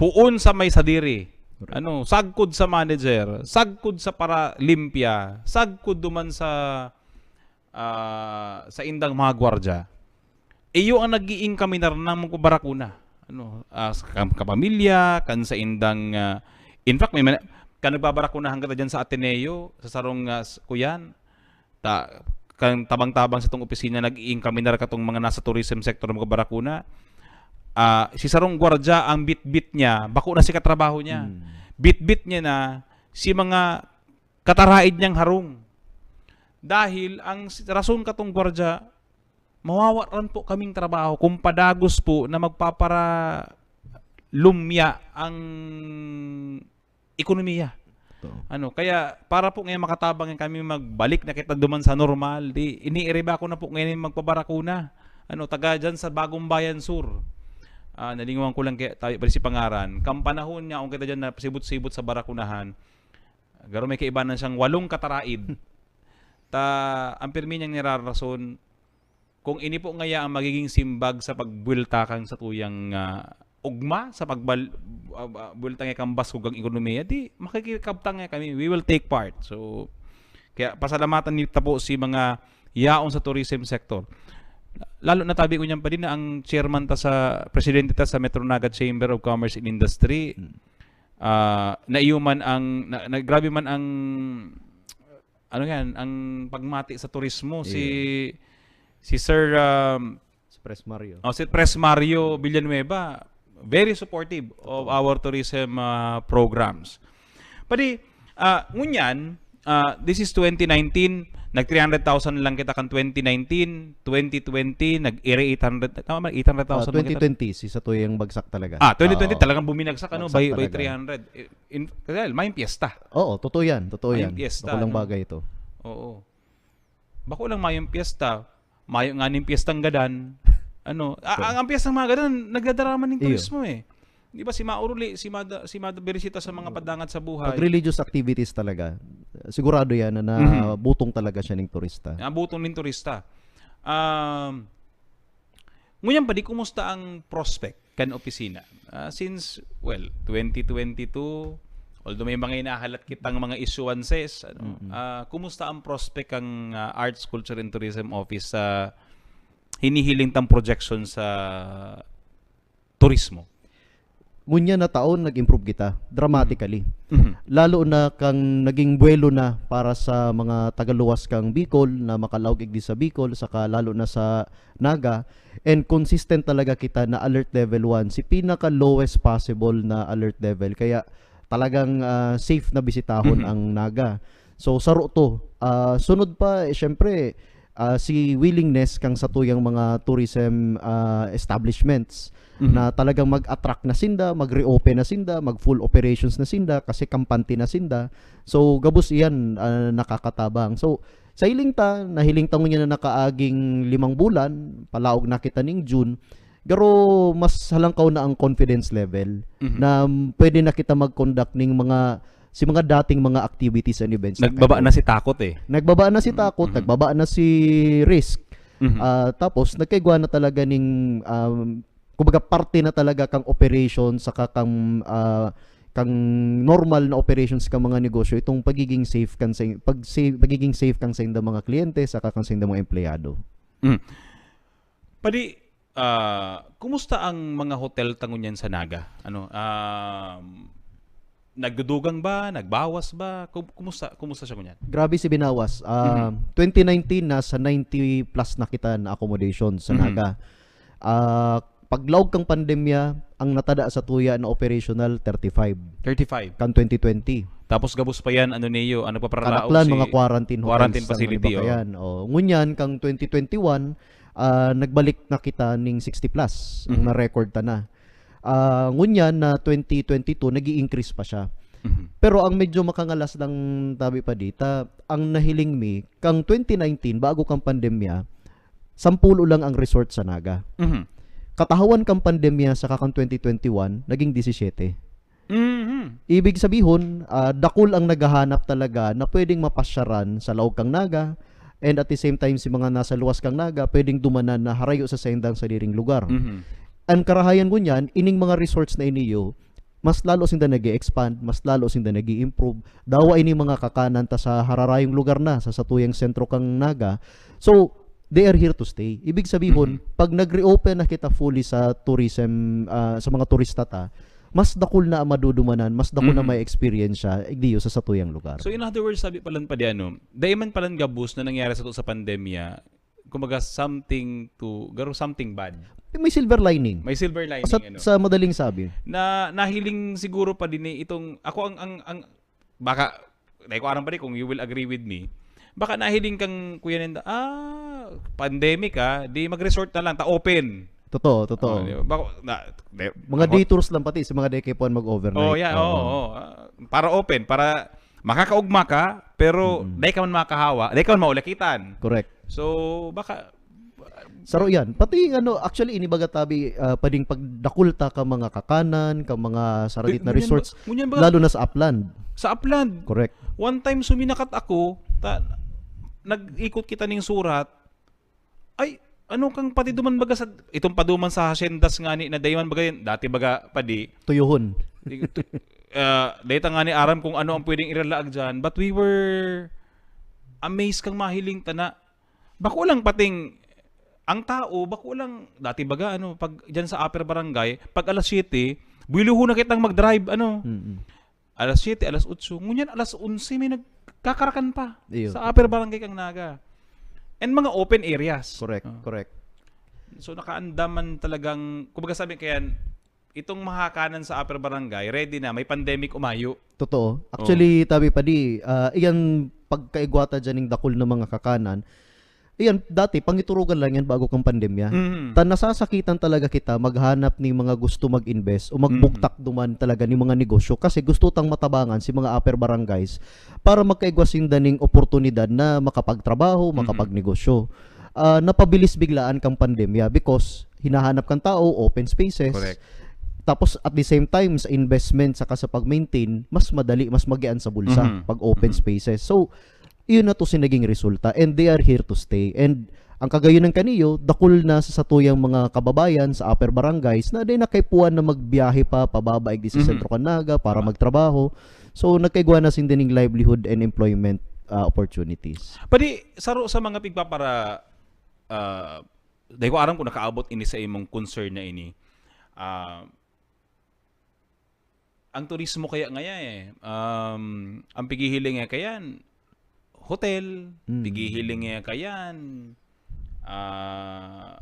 poon sa may sadiri. Correct. Ano, sagkod sa manager, sagkod sa paralimpya, sagkod duman sa, ah, sa indang mga gwardya. Iyo ang nag-iinkaminar na magbabarakuna. Ano, ah, sa kam-, kapamilya, kan sa indang, ah, in fact, may man-, kan nagbabarakunahan kita dyan sa Ateneo, sa sarong, ah, s-, kuyan, ta-, kan tabang-tabang sa tong opisina, nag-iinkaminar katong mga nasa tourism sector na magbabarakuna. Ah, si sarong gwardya, ang bitbit niya, bako na si katrabaho niya. Hmm. Bitbit niya na si mga kataraid niyang harong. Dahil ang s-, rason katong gwardya, mawawaran po kaming trabaho kung padagos po na magpaparalumya ang ekonomiya. Totoo. Ano, kaya para po ngayon makatabang yan kami, magbalik na kita duman sa normal, di, iniiriba ko na po ngayon yung magpabarakuna. Ano, taga dyan sa Bagong Bayan Sur. Ah, nalingawan ko lang kaya tayo, si pangaran. Kan panahon niya, kung kita dyan na sibot-sibot sa barakunahan, garo may kaibanan siyang walong kataraid. Ta, ang pirmi niyang nirarason, kung ini po ngaya ang magiging simbag sa pagbuwelta kan satuyang, ah, ugma, sa pagbal-, ah, ah, buwelta ngaya kan baskog ang ekonomiya, di makikikabtang ngaya kami. We will take part. So, kaya pasalamatan nita po si mga yaon sa tourism sector. Lalo na tabi ko niyan pa din na ang chairman ta sa, presidente ta sa Metro Naga Chamber of Commerce and Industry, Hmm. ah, naiyo man ang, na, na, grabe man ang, ano yan, ang pagmati sa turismo, si, Iya. si Sir, um, Si Pres Mario. oh, si Pres Mario Villanueva, very supportive of our tourism, ah, programs. Padi, ah, ngunyan, ah, this is twenty nineteen, nag three hundred thousand lang kita kan twenty nineteen, twenty twenty, nag-iri eight hundred, tama ba? Eight hundred thousand Ah, lang kita. twenty twenty, si satuyang bagsak talaga. Ah, twenty twenty Oo. talagang buminagsak, ano, Bagsak by, by talaga. three hundred. Eh, in, kasi mayong piyesta. Oo, totoo yan, totoo Mayong yan. piyesta, Bako lang ano? bagay ito. Oo. Bako lang mayong piyesta. Mayo nga ning piyestang gadan. Ano, a-, So ang, ang piyestang mga gadan, nagdadarama ning Iyo. turismo eh. Di ba si mauruli, si mada, si mada birisita sa mga padangat sa buhay. Pag religious activities talaga, sigurado yan na Mhm. nabutong talaga siya ng turista. Nabutong ning turista. Um, ngunyan pa, di kumusta ang prospect kan opisina? Ah, since, well, twenty twenty-two, although may mga inahalat kitang mga issuances, ano, Mm-mm. ah, kumusta ang prospect ng ah, Arts, Culture and Tourism Office sa hinihiling tang projection sa turismo? Ngunyan na taon, nag-improve kita dramatically. Mhm. Lalo na kang naging buwelo na para sa mga tagaluwas kang Bicol na makalaog igdi sa Bicol, saka lalo na sa Naga. And consistent talaga kita na alert level one, si pinaka lowest possible na alert level. Kaya talagang ah, safe na bisitahon Mhm. ang Naga. So, saro to. Ah, sunod pa, eh, syempre, ah, si willingness kang satuyang mga tourism ah, establishments Mhm. na talagang mag-attract na sinda, mag-reopen na sinda, mag-full operations na sinda kasi kampante na sinda. So, gabos iyan ah, nakakatabang. So, sa hiling ta, nahiling ta ngunyan na nakaaging limang bulan, palaog na kita ning June, garo mas halangkaw na ang confidence level Mhm. na pwede na kita mag-conduct ning mga si mga dating mga activities and events. Nagbaba na si takot eh. Nagbaba na si Mm, takot, mhm. Nagbaba na si risk. Mhm. Ah, tapos nagkaigwa na talaga ning um, kumbaga parte na talaga kang operation saka kang ah, kang normal na operations ka mga negosyo itong pagiging safe kan sa pag safe, pagiging safe kang sa inda mga kliyente saka kang sa inda mga empleyado. Mm. Padi, ah, kumusta ang mga hotel ta ngunyan sa Naga? Ano, um, nagdudugang ba? Nagbawas ba? Kum- kumusta, kumusta siya ngunyan? Grabe si binawas. Ah, Mhm. twenty nineteen, nasa ninety plus na kita na accommodation sa Mhm. Naga. Ah, paglaog kang pandemya, ang natada sa tuya na operational, thirty-five. Thirty-five. Kan twenty twenty. Tapos gabos pa yan, ano niyo, ano pa paralaog Karaklan, si mga quarantine hotels quarantine ang facility, ano ba oh. Yan. Oh, ngunyan, kang twenty twenty-one, ah, nagbalik na kita ning sixty plus. Ang Mhm. na-record ta na. Ah, ngunyan na twenty twenty-two, nag-i-increase pa siya. Mhm. Pero ang medyo makangalas lang tabi pa dita, ang nahiling mi, kang twenty nineteen, bago kang pandemya, sampulo lang ang resort sa Naga. Mhm. Katahawan kang pandemya sa kakang twenty twenty-one, naging disisiete. Mhm. Ibig sabihon, ah, dakul ang naghahanap talaga na pwedeng mapasyaran sa laog kang Naga, and at the same time, si mga nasa luwas kang Naga, pwedeng dumanan na harayo sa saindang sadiring lugar. Mhm. Ang karahayan ngunyan, ining mga resorts na iniyo, mas lalo sinda nag expand mas lalo sinda nag improve Dawa ining mga kakanan ta sa hararayong lugar na, sa satuyang sentro kang Naga. So, they are here to stay. Ibig sabihon, Mhm. pag nag-reopen na kita fully sa tourism, ah, sa mga turista ta, mas dakul na ang madudumanan, mas dakul na Mhm. may experience siya, igdiyo sa satuyang lugar. So in other words, sabi palan pa di ano, dai man palan gabos na nangyari sa to sa pandemya, kumbaga something to, garo something bad. May silver lining. May silver lining, Sa, ano. Sa madaling sabi. Na nahiling siguro pa din eh, itong, ako ang, ang, ang, baka, dai ko aram pa di kung you will agree with me, baka nahiling kang Kuya Nenda, ah, pandemic ah, di mag-resort na lang, ta open. Totoo, totoo. Oh, di ba? Baka, na, di, Mga ako- day tours lang pati, sa mga day kay puan mag-overnight. Oh, yeah, oo. Oo. Ah, para open, para makakaugma ka, pero Mm-mm. dai ka man makahawa, dai ka man maulakitan. Correct. So, baka Saro yan. Pati ano, actually, inibaga tabi, ah, pwedeng pagdakul ta ka mga kakanan, ka mga saradit na Ngunyan ba- resorts, ngunyan ba- lalo na sa Upland. Sa Upland, Correct. One time, suminakat ako, ta, nag-ikot kita ning Surat, ay, ano kang pati duman baga sa, itong paduman sa Haciendas nga ni, na dayman baga yun, dati baga pa di, Tuyuhon. uh, data nga ni aram kung ano ang pwedeng iralaag dyan, but we were amazed kang mahiling ta na, bako lang pating, ang tao, bako lang, dati baga, ano, pag dyan sa Upper Barangay, pag alas siyete, buwiluho na kitang mag-drive, ano, Mm-mm. alas siyete, alas otso, ngunyan alas onse may nagkakarakan pa Iyo. Sa Upper Barangay kang Naga. And mga open areas. Correct, Oh. Correct. So nakaandaman talagang, kumbaga sabi kaya, itong mahakanan sa Upper Barangay, ready na, may pandemic umayo. Totoo. Actually, tabi pa di, ah, iyan pagkaigwata dyan ng dakul na mga kakanan, iyan, dati, pangiturugan lang yan bago kang pandemya. Mm. Ta nasasakitan talaga kita maghanap ni mga gusto mag-invest o magbugtak duman talaga ni mga negosyo kasi gusto tang matabangan si mga upper barangays para magkaigwa sinda ning oportunidad na makapagtrabaho, Mhm. makapagnegosyo. Ah, napabilis biglaan kang pandemya because hinahanap kang tao, open spaces. Correct. Tapos at the same time, sa investment saka sa pag-maintain, mas madali, mas magian sa bulsa Mhm. pag open Mhm. spaces. So, yun na to si naging resulta, and they are here to stay. And ang kagayunan kaniyo, dakul na sa satuyang mga kababayan sa upper barangays na di na kaipuhan na magbiyahe pa, pababa igdi sa Mhm. Sentro kan Naga para Tama. magtrabaho. So, nagkaigwa na sinda ning livelihood and employment, ah, opportunities. Padi, saro sa mga pigpapara-, ah, dai ko aram kung nakaabot ini sa imong concern na ini. Ah, ang turismo kaya ngaya eh, um, ang pighihiling eh kayan, hotel, Mm. pighihiling eh kayan, ah,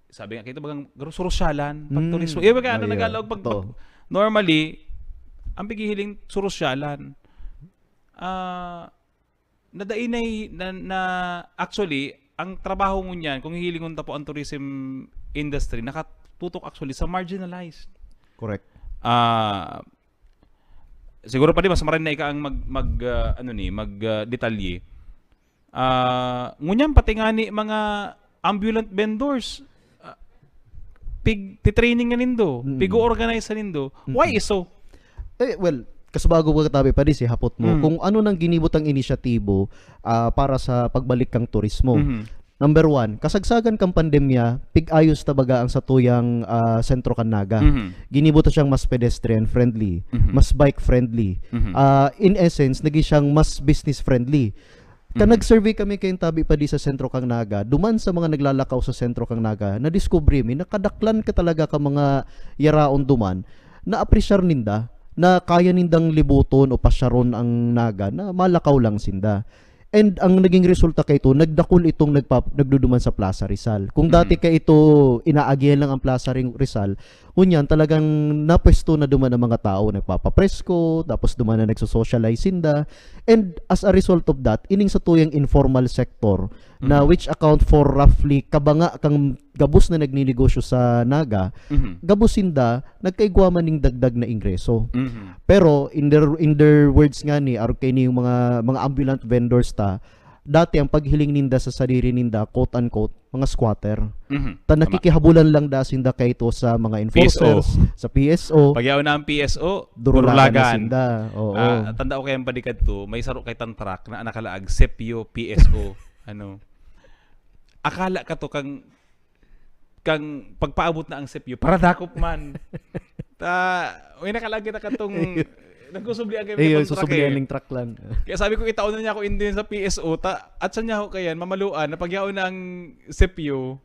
sabi nga, kita bagang garo-, surusyalan, pag Mm. turismo. Iba kaya, ano, Ayun. Nagalog, pag, Totoo. pag, normally, ang pighihiling surusyalan. Ah, na dai na, na, na, actually, ang trabaho ngunyan, kung hihilingon ta po ang tourism industry, nakatutok actually sa marginalized. Correct. Ah, siguro pa di, mas maray na ika ang mag, mag, ah, ano ni, mag, ah, detalye. Ah, ngunyan pati nga ni mga ambulant vendors, ah, pig, titraining na nindo, Mm. pig-o-organize na nindo. Why Mm. is so? Eh, well, kasubago ko katabi pa di si hapot mo, Mm. kung ano nang ginibot ang inisyatibo, ah, para sa pagbalik kang turismo. Mhm. Number one, kasagsagan kang pandemya, pig-ayos ta baga ang satuyang, ah, sentro kan Naga. Mhm. Ginibo ta siyang mas pedestrian friendly, Mhm. mas bike friendly. Mhm. Ah, in essence, naging siyang mas business friendly. Kan Mhm. nag-survey kami kayong tabi pa di sa sentro kang Naga, duman sa mga naglalakaw sa sentro kang Naga, nadiskubre mi na kadaklan ka talaga ka mga yaraon duman na apresyar ninda, na kaya nindang libuton o pasyaron ang Naga na malakaw lang sinda. And ang naging resulta kaito, nagdakul itong nagpa-, nagduduman sa Plaza Rizal. Kung dati Mhm. kaito, inaagihan lang ang Plaza Ri-, Rizal, ngunyan talagang napwesto na duman ang mga tao, nagpapapresko, tapos duman na nagsosocialize sinda. And as a result of that, ining satuyang informal sector na Mhm. which account for roughly kabanga kang gabos na nagninegosyo sa Naga, Mhm. gabos sinda, nagkaigwa man ning dagdag na ingreso. Mhm. Pero in their, in their words nga ni, arog kaini yung mga, mga ambulant vendors ta, dati ang paghiling ninda sa sadiri ninda, quote unquote, mga squatter. Mhm. Ta Tama. nakikihabulan lang da sinda kaito sa mga enforcers, P S O. sa P S O. Pag yaon na ang P S O, Durulagan na durulagan. sinda. Oo. Ah, tanda ko kaya ang balikat to, may saro kay tan truck na nakalaag, Sepio P S O. Ano? Akala ka to kang, kang pagpaabot na ang Sepio, paradakop man. Ta, may nakalaag kita katong Ayun. nagsusublian kayo Ayun, katong truck susublian eh. ning truck lang. Kaya sabi ko, "Itaon na niya ako, hindi yun sa P S O, ta, at sa niya ako kayan, mamaluan, na pagyaon na ang Sepio,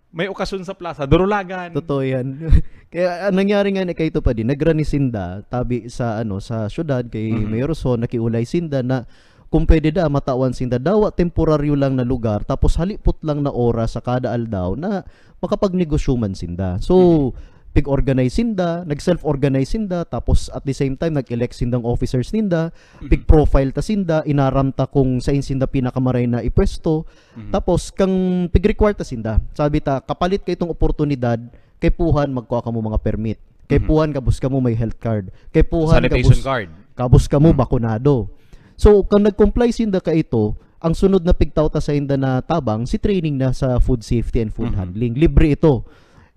may okasyon sa plaza, durulagan." Totoo yan. Kaya, ah, nangyari nga ni kaito pa din, nagrani sinda, tabi sa, ano, sa syudad, kay Mhm. Mayor Son, nakiulay sinda na kung pwede da, matawan sinda dawa temporaryo lang na lugar, tapos halipot lang na oras sa kada aldaw na makapagnegosyo man sinda. So, Mhm. pig-organize sinda, nag-self-organize sinda, tapos at the same time, nag-elect sindang officers ninda, Mhm. pig-profile ta sinda, inaram ta kung sain sinda pinakamaray na ipwesto, Mhm. tapos kang pig-require ta sinda. Sabi ta, kapalit ka itong oportunidad, kaipuhan, magkua kamo mga permit. Kaipuhan, Mhm. gabos kamo may health card. Kaipuhan, Sanitation gabos, card. gabos kamo Mhm. bakunado. So, kung nag-comply sinda kaito, ang sunod na pigtaw ta sainda na tabang, si training na sa food safety and food Mhm. handling. Libre ito.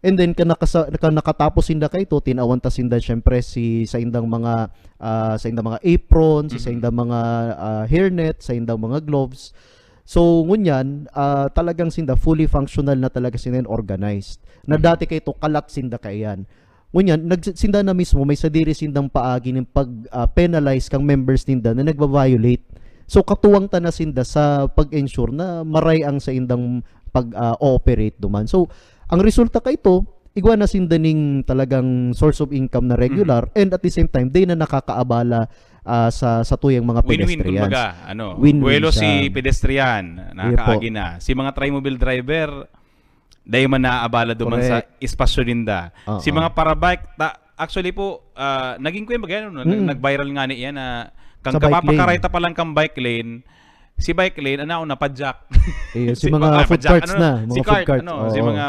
And then, kan nakasa-, kan nakatapos sinda kaito, tinawan ta sinda, syempre, si, saindang mga, ah, saindang mga apron, si Mhm. saindang mga, ah, hairnet, saindang mga gloves. So, ngunyan, ah, talagang sinda fully functional na talaga sinda and organized. Na Mhm. dati kaito, kalat sinda kaiyan. Ngunyan, nag-, sinda na mismo, may sadiri sindang paagi ning pag, ah, penalize kang members ninda na nagba-violate. So, katuwang ta na sinda sa pag-ensure na maray ang saindang pag, ah, ooperate duman. So, ang resulta kaito, igwa na sinda ning talagang source of income na regular, Mhm. and at the same time, di na nakakaabala, ah, sa, sa tuyang mga Win-win, pedestrians. kumbaga, ano, Win-win buwelo siya. si pedestrian, Iyo po. nakakaagi na. Si mga trimobile driver, dahil man naaabala duman sa Correct. espasyo ninda. Oo. Si mga parabike, ta-, actually po, ah, naging kuya, bagay, ano, nag-, Mm. nag-viral nga ni yan na kang Sa bike kapapakaray lane. ta pa lang kang bike lane, Si bike lane, ano, napadyak. Eh, si mga food carts na, mga food carts. Si mga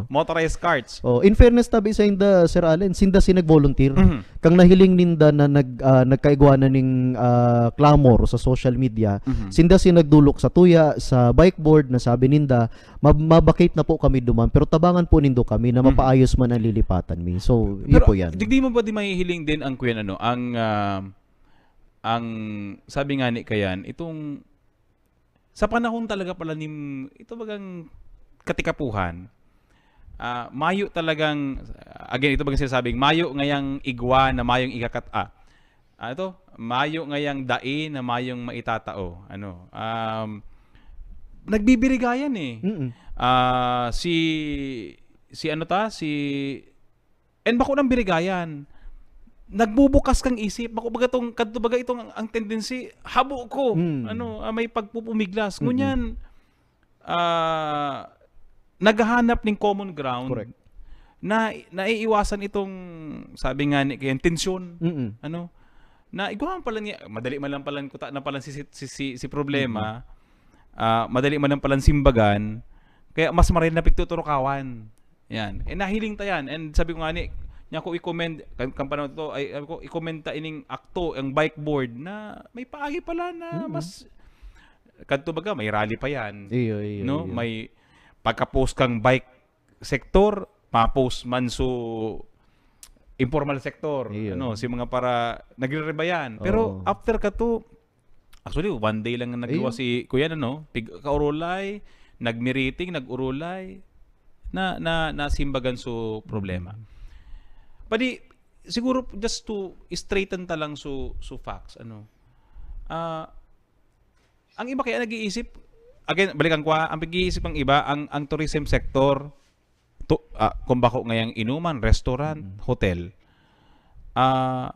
motorized carts. Oh, in fairness tabi sa inda, Sir Allen, sinda si nag-volunteer. Kang nahiling ninda na nag, ah, nagkaigwa na ning, ah, clamor sa social media, sinda si nagdulok sa tuya, sa bike board, na sabi ninda, "Mab-, mabakit na po kami duman, pero tabangan po nindo kami na mapaayos man ang lilipatan mi." So, yun po yan. Pero, digdi mo ba di mahihiling din ang, kuyan, ano, ang, ah, ang sabi nga ni kayan, itong sa panahon talaga pala ni, ito bagang katikapuhan, ah, mayo talagang, again, ito bagang sinasabing, mayo ngayang igwa na mayong ikakat-, ah, ah, ito, mayo ngayang dai na mayong maitatao. Ano, um, nagbibirigayan eh. Mm-mm. Ah, si, si ano ta, si, and bako nang birigayan. Nagbubukas kang isip, bako baga tong, kadto baga itong ang, ang tendency, habo ko. Mm. Ano, ah, may pagpupumiglas. Mm-mm. Ngunyan, ah, naghahanap ning common ground Correct. na naiiwasan itong, sabi nga ni, kaya tensyon. Mm-mm. Ano? Na igwa man pala niya, madali man lang pala kuta na pala si, si, si, si problema, ah, madali man lang pala simbagan, kaya mas maray na pigtuturukawan. Yan. Eh, nahiling ta yan. And sabi ko nga ni, niya ko i-commend, kan, kan panahon to, ay, sabi ko, i-commend ta ining akto, ang bike board, na may paagi pala na Mm-mm. mas, kadto baga, may rally pa yan. Iyo, iyo, No? iyo. May pagka-post kang bike sector, ma-post man so informal sector, Iyo. Ano, si mga para nagre-rebayan. Pero Oo. After ka to, actually, one day lang ang nagluwas Ayun. Si Kuya, ano, pig-, kaurulay, nagmiriting, nag-urulay, na, na, nasimbagan so problema. Padi, siguro, just to straighten ta lang so, so facts, ano, ah, ang iba kaya nag-iisip, again, balikan ko, ah, ang pag-iisip ng iba, ang, ang tourism sector, to, ah, kung bako ngayang inuman, restaurant, Mm. hotel, ah,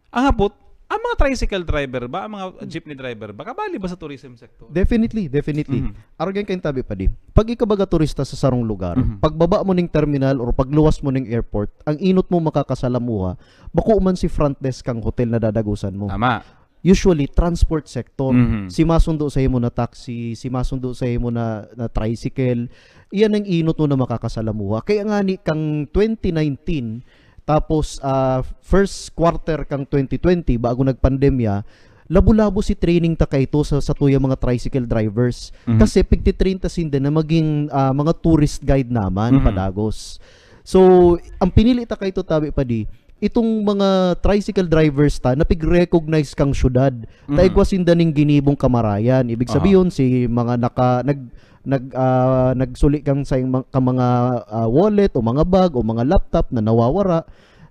ang hapot, ang mga tricycle driver ba, ang mga jeepney driver ba, kabali ba sa tourism sector? Definitely, definitely. Mhm. Arog yan kayong tabi, Padi. Pag ikaw baga turista sa sarong lugar, Mhm. pagbaba mo ning terminal or pagluwas mo ning airport, ang inot mo makakasalamuha, bako man si front desk kang hotel na dadagusan mo. Tama. Usually, transport sector. Mhm. Si masundo sa imo na taxi, si masundo sa imo na, na tricycle, iyan ang inot mo na makakasalamuha. Kaya nga ni kang twenty nineteen, tapos, ah, first quarter kang twenty twenty, bago nagpandemya, labo-labo si training ta kaito sa, sa tuyang mga tricycle drivers. Mhm. Kasi pigtitrain ta sinda na maging, ah, mga tourist guide naman, Mhm. padagos. So, ang pinili ta kaito, tabi, Padi, itong mga tricycle drivers ta, na pig-recognize kang syudad. Ta Mhm. igwa sinda ning ginibong kamarayan. Ibig Aha. sabihin, si mga naka-, nag-, nag-, ah, nagsuli kang sa mga, ka mga, ah, wallet o mga bag o mga laptop na nawawara.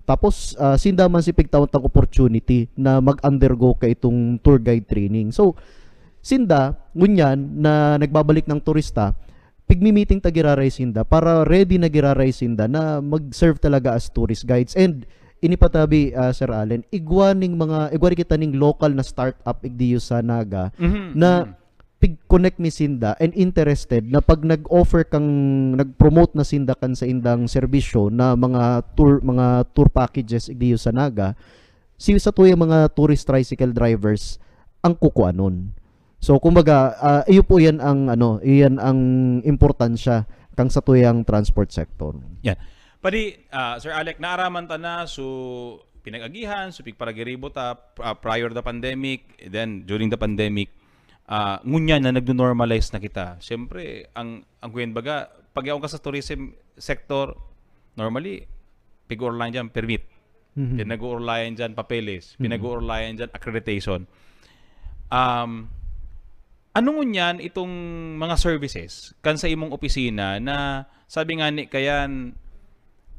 Tapos, ah, sinda man si pigtawon tang opportunity na mag-undergo ka itong tour guide training. So, sinda, ngunyan na nagbabalik ng turista, pigmi-meeting ta giraray sinda para ready na giraray sinda na mag-serve talaga as tourist guides. And ini pa tabi, ah, Sir Allen, igwa ning mga, igwa rin kita ning local na startup igdiyo sa Naga Mhm. na Mhm. pig-connect mi sinda and interested na pag nag-offer kang, nag-promote na sinda kan sa indang serbisyo na mga tour, mga tour packages igdiyo sa Naga, si sa tuyang mga tourist tricycle drivers ang kukuanon. So, kumbaga, ah, iyo po yan ang, ano, iyan ang importansya kang sa tuyang transport sector. Padi, ah, Sir Alec, naaraman ta na, so, pinag-agihan, so, pigparagiribo ta, ah, prior the pandemic, then during the pandemic, ah, ngunyan na nagno-normalize na kita. Siyempre, ang, ang kuyan baga, pag yaon ka sa tourism sector, normally, pig-urulayan dyan, permit. Mhm. Pinag-uurulayan dyan, papeles. Mhm. Pinag-uurulayan dyan, accreditation. Um, ano ngunyan itong mga services kan sa imong opisina na sabi nga ni kayan,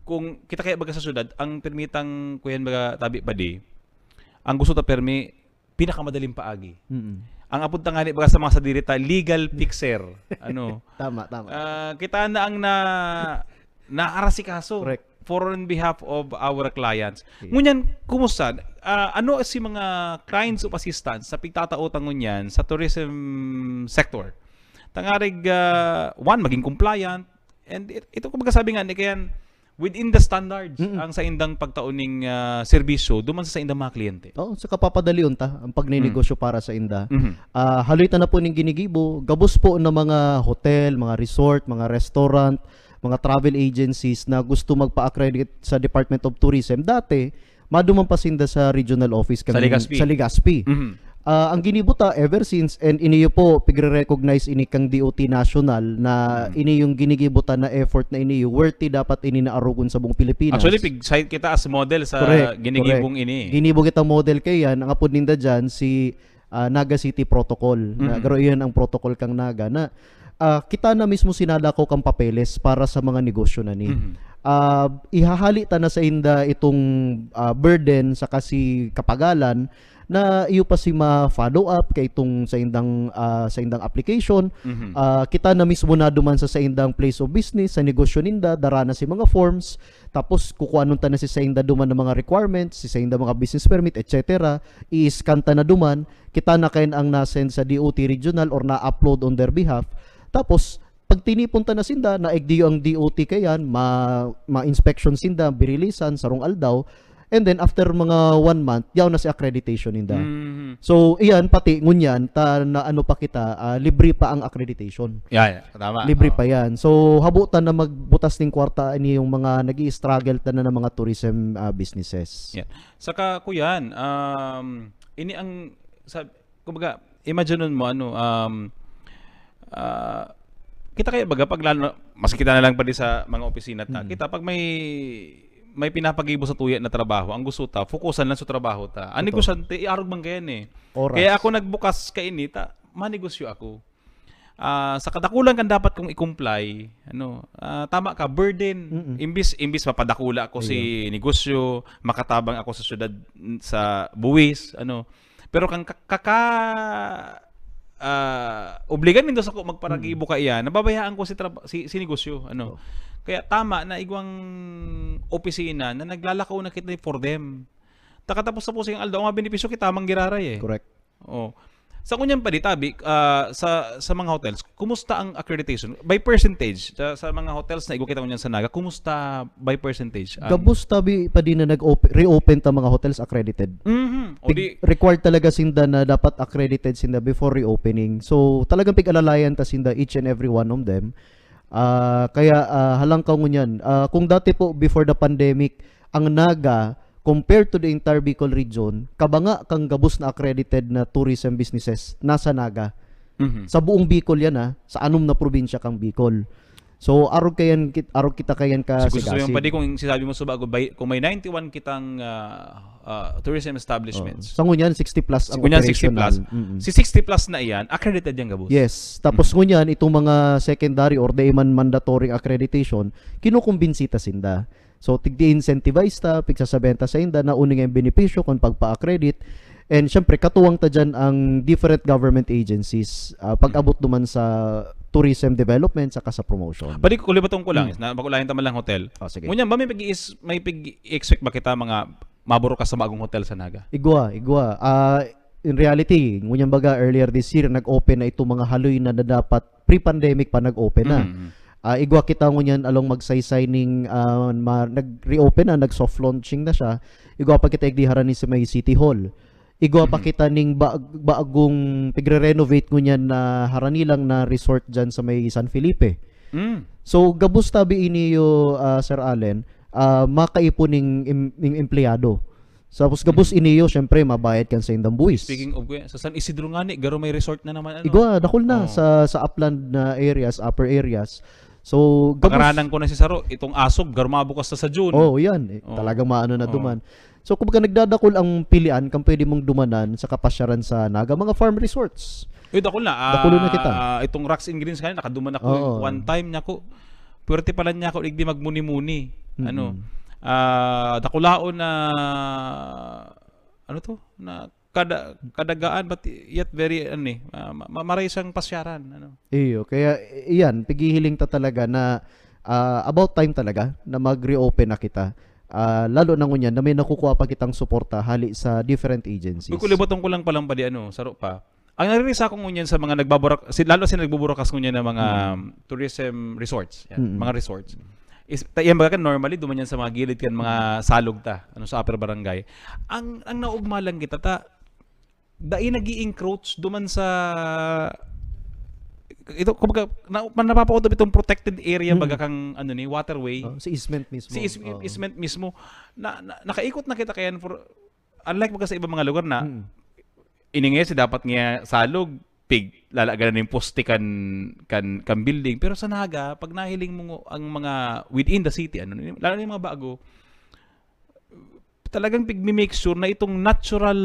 kung kita kaya baga sa syudad, ang permitang kuyan baga tabi padi, ang gusto ta permi, pinakamadaling paagi. Mm. Ang apod ta nga ni baga sa mga sadiri ta, legal fixer. Ano? Tama, tama. Ah, kita na ang na, naarasikaso Correct. for on behalf of our clients. Yeah. Ngunyan, kumusta? Ah, ano si mga kinds of assistance sa pigtatao ta ngunyan sa tourism sector? Tangarig, ah, one, maging compliant. And it, ito, kumbaga sabi nga ni kayan, within the standards Mm-mm. ang saindang pagtao ning ah, serbisyo duman sa saindang mga kliyente. Oo, sa kapapadalion ta ang pagnenegosyo para sa inda. Mhm. Ah, haloy ta na po ning ginigibo, gabos po na mga hotel, mga resort, mga restaurant, mga travel agencies na gusto magpa-accredit sa Department of Tourism. Dati, maduman pa sinda sa regional office kan Sa Legazpi. Sa Legazpi. Mhm. Ah, ang ginibo ta ever since, and iniyo po pigre-recognize ini kang D O T national na Mm. ini yung ginigibo ta na effort na iniyo, worthy dapat ini na arogon sa buong Pilipinas. Actually, pig-cite kita as model sa Correct, ginigibong correct. ini. Ginibo kitang model kaiyan, ang apod ninda dyan, si ah, Naga City Protocol. Na Mhm. garo iyan ang protocol kang Naga na ah, kita na mismo sinalakaw kang papeles para sa mga negosyo na ni. Mhm. Ah, ihahali ta na sa inda itong ah, burden sa kasi kapagalan na iyo pa si ma-follow up kay itong sa indang ah, sa indang application. Mhm. Ah, kita na mismo na duman sa, sa indang place of business, sa negosyo ninda, dara na si mga forms, tapos kukuanon ta na si sa inda duman ng mga requirements, si sa inda mga business permit, et cetera. I-scan ta na duman, kita na kayan ang na-send sa D O T regional or na-upload on their behalf. Tapos, pag tinipon ta na sinda, naigdiyo ang D O T kayan, ma, ma-inspection sinda, birilisan, sarong aldaw, and then after mga one month, yaw na si accreditation ninda. Mhm. So, iyan, pati ngunyan, ta na ano pa kita, ah, libre pa ang accreditation. Yeah, yeah. Tama. Libre Oo. pa yan. So, habutan na magbutas ning kwarta ini yung mga nag struggle ta na ng mga tourism ah, businesses. Yeah. Saka, kuyan, um, ini ang, sa, kumbaga, imagine mo, ano, um, ah, kita kaya baga, pag lalo, mas kita na lang pa di sa mga opisina ta, Mm. kita, pag may, may pinapagibo sa tuya na trabaho, ang gusto ta, fokusan lang sa trabaho ta. Ang Totoo. negosyante, iarog man kayan eh. Oras. Kaya ako nagbukas kaini ta, manegosyo ako. Ah, sa kadakulan kan dapat kong i-comply, ano, ah, tama ka, burden. Mm-mm. Imbis, imbis mapadakula ako si negosyo, makatabang ako sa syudad, sa buwis, ano. Pero kan ka- kaka ah, obligan nindo sa ko magparagibo ka iyan, nababayaan ko si trab- si, si negosyo, ano. Oo. Kaya tama na igwang opisina na naglalakaw na kita for them. Takatapos-tapos yung aldaw, ang mga benepisyo kita mang giraray eh. Correct. Oh. Sa kunyan pa di tabi, ah, sa sa mga hotels, kumusta ang accreditation? By percentage, sa, sa mga hotels na igwa kita kunyan sa Naga, kumusta by percentage? ang- Gabos tabi pa din na nag-open, reopen ta mga hotels accredited. Mhm. O Pig- di, required talaga sinda na dapat accredited sinda before reopening. So, talagang pig-alalayan ta sinda each and every one of them. Ah, kaya ah, halangkaw ngunyan. Ah, kung dati po before the pandemic, ang Naga compared to the entire Bicol region, kabanga kang gabos na accredited na tourism businesses nasa Naga. Mhm. Sa buong Bicol yan ah, sa anom na probinsya kang Bicol. So, arog kayan kit- arog kita kayan ka So, gusto sabihin pa di kung sinabi mo sa bago, by- kung may ninety-one kitang ah, ah, tourism establishments. Sa ngunyan, sixty plus ang Ngunyan, sixty plus. operational. Mm-mm. Si sixty plus na iyan, accredited yan, gabos. Yes. Tapos ngunyan, itong mga secondary or di man mandatory accreditation, kinukumbinsi ta sinda. So, tig-incentivize ta, pigsasabihan ta sa inda na uning ang benepisyo kung pagpa-accredit. And syempre, katuwang ta dyan ang different government agencies ah, pag-abot duman sa tourism development saka sa promotion. Pwede ko, kulibaton ko lang, Hmm. na pag-ulayan ta man lang hotel. Oh, sige. Ngunyan ba may pag-i-, may pag-expect ba kita mga maburukas sa bagong hotel sa Naga? Igwa, igwa. Ah, in reality, ngunyan baga earlier this year, nag-open na itong mga haloy na, na dapat pre-pandemic pa nag-open na. Mm. Ah, igwa kita ngunyan along magsaysay ning ah, ma- nag-reopen na, nag-soft launching na siya. Igwa pa kita igdi harani sa may City Hall. Igwa pa Mhm. kita ning ba- bagong pigre-renovate ngunyan na harani lang na resort dyan sa may San Felipe. Mm. So, gabos tabi iniyo, ah, Sir Allen, ah, makaipon ning, im- ning empleyado. Tapos gabos iniyo, syempre, mabayad kan sa indang buwis. Speaking of, kuya, sa San Isidro nga ni, garo may resort na naman, ano? Igwa, dakul na Oh. sa, sa upland na areas, upper areas. So, gabos. Pangaranan ko na si Saro, itong Asob, garo mabukas na sa June. Oh, yan. Eh, Oh. Talagang maano na Oh. duman. So, kumbaga nagdadakul ang pilian kang pwede mong dumanan sa kapasyaran sa Naga, mga farm resorts. Uy, dakul na. Ah, Dakul na kita. Itong Rocks and Greens kanina, nakaduman ako Oo. one time niya ko. Pwerte pala niya ako, igdi magmuni-muni. Mm-mm. Ano? Ah, dakulaon na, ano to? Na kada kadagaan, but yet very, ano eh, ah, ma- ma- maray siyang pasyaran. Ano? Iyo, kaya iyan, pighihiling ta talaga na ah, about time talaga na mag-reopen na kita. Ah, lalo na ngunyan na may nakukuha pa kitang suporta hali sa different agencies. Uy, kulibaton ko lang palang pa di ano, saro pa. Ang naririsa ko ngunyan sa mga nagbaburak, si, lalo sa nagbuburukas ngunyan ng mga Mm. um, tourism resorts, yan, Mm. mga resorts. Is, ta-, yan baga kan normally, duman yan sa mga gilid kan mga salog ta, ano, sa upper barangay. Ang, ang naugma lang kita, ta, dai nag-i-encroach duman sa, ito, kumbaga, na, napapautop itong protected area, Mm. baga kang, ano ni, waterway. Oh, sa easement mismo. Si eas-, Oo. easement mismo. Na, na, nakaikot na kita kayan for, unlike baga sa ibang mga lugar na, Mm. ini nga si dapat nga salog, pig, lalaganan ning poste kan, kan, kan building. Pero sa Naga, pag nahiling mo ang mga within the city, ano, lalo na yung mga bago, talagang pigmi-make sure na itong natural,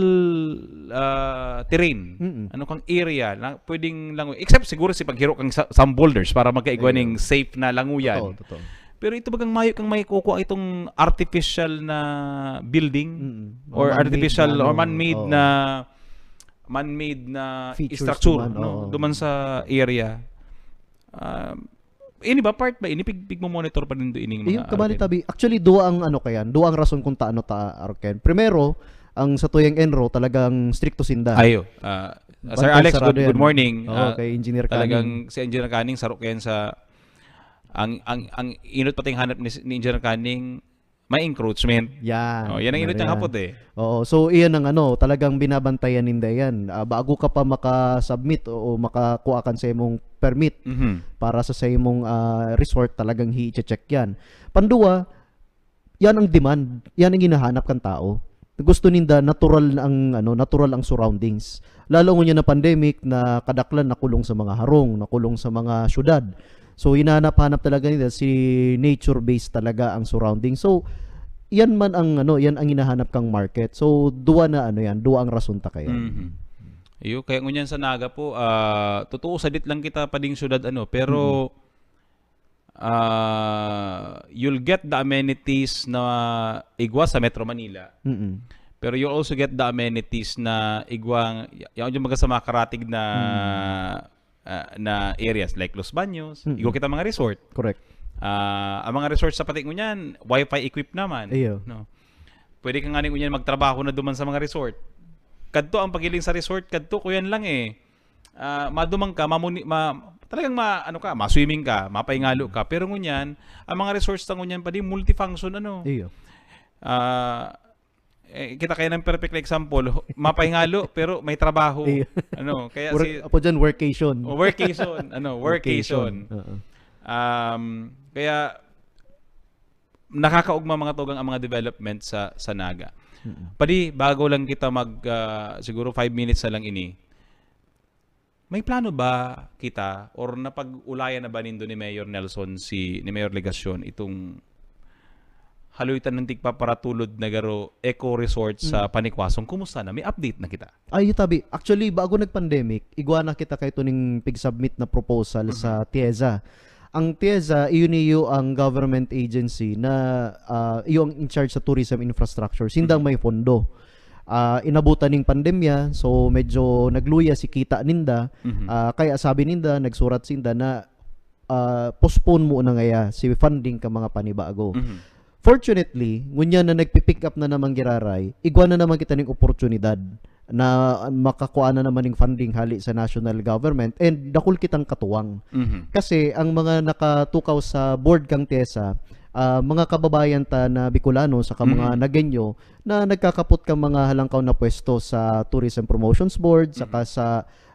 ah, terrain, Mm. ano, kang area, na pwedeng langoy. Except siguro si paghiro kang sa-, some boulders para magkaigwa Ayun. ning safe na languyan. Totoo, totoo. Pero ito bagang mayo kang may kukuha itong artificial na building Mm. Mga or man-made artificial na, or ano, man-made oo. na, man-made na Features structure, naman, no? oo. Duman sa area. Um, ini ba, part ba ini? Pig-, pigmo-monitor pa nindo ining Ayun, mga kabali, ano, tabi. Actually, duwa ang ano kayan, duwa ang rason kung taano ta, Arken. Primero, ang sa tuyang ENRO, talagang strikto sinda. Ayo. Ah, Sir Bantay Alex, sarado good, good yan. morning. Oo, Ah, kay Engineer talagang Canning. Si Engineer Canning, saro kayan sa, ang, ang, ang inot pating hanap ni, ni Engineer Canning, may encroachment. Yan. Oh, yan ang Ano inot niyang yan? hapot eh. Oo, so iyan ang ano, talagang binabantayan ninda yan. Ah, bago ka pa maka-submit o, o makakuha kan sa imong permit Mhm. para sa, sa imong, ah, resort, talagang hi-check yan. Pandua, yan ang demand, yan ang hinahanap kan tao. Gusto ninda natural ang, ano, natural ang surroundings. Lalo ngunyan na pandemic na kadaklan nakulong sa mga harong, nakulong sa mga syudad. So, hinahanap-hanap talaga nila si nature-based talaga ang surrounding. So, yan man ang, ano, yan ang hinahanap kang market. So, duwa na, ano yan, duwa ang rason ta kaya. Mhm. Iyo, kaya ngunyan sa Naga po, ah, totoo, sadit lang kita pa ding syudad, ano, pero, Mhm. ah, you'll get the amenities na igwa sa Metro Manila. Mm. Pero you also get the amenities na igwa, y-, yaon yung mga sa mga karatig na, Mm. ah, na areas like Los Baños, Mm. igwa kita mga resort. Correct. Ah, ang mga resort sa pati ngunyan, wifi equipped naman, Iyo. no? Pwede ka nga ngunyan magtrabaho na duman sa mga resort. Kadto ang pagiling sa resort, kadto kuyan lang eh. Ah, maduman ka, mamuni-, ma-, talagang ma-, ano ka, ma-swimming ka, mapahingalo ka. Pero ngunyan, ang mga resorts na ngunyan pa di, multifunction, ano. Iyo. Ah, eh, kita kayo ng perfect example, ho-, mapahingalo, pero may trabaho. Iyo. Ano, kaya Work, si apo dyan, workation. O, workation, ano, Workation. workation. Oo. Um, kaya, nakakaugma mga tugang ang mga development sa, sa Naga. Mm. Padi, bago lang kita mag, ah, siguro five minutes na lang ini, may plano ba kita or napag-ulayan na ba nindo ni Mayor Nelson si, ni Mayor Legacion itong haloy ta nin tigpaparatulod na garo eco resort sa Mm. Panicuason? Kumusta na? May update na kita? Ay, tabi. Actually, bago nag-pandemic, igwa na kita kay tuning pig-submit na proposal Mhm. sa TIEZA. Ang TIEZA, iyon iyo ang government agency na, ah, iyo ang in charge sa tourism infrastructure. Sindang Mhm. may pondo. Ah, inabutan ning pandemya, so medyo nagluya si kita ninda. Mhm. Ah, kaya sabi ninda, nagsurat sinda na, ah, postpone muna ngaya si funding ka mga panibago. Mhm. Fortunately, ngunyan na nagpi-pick up na naman giraray, igwa na naman kita ning oportunidad na makakua na naman ning funding hali sa national government, and dakul kitang katuwang. Mhm. Kasi ang mga nakatukaw sa board kang TIEZA, ah, mga kababayan ta na Bicolano saka mga Mhm. Nagueño na nagkakapot ka mga halangkaw na pwesto sa Tourism Promotions Board, Mhm. saka sa,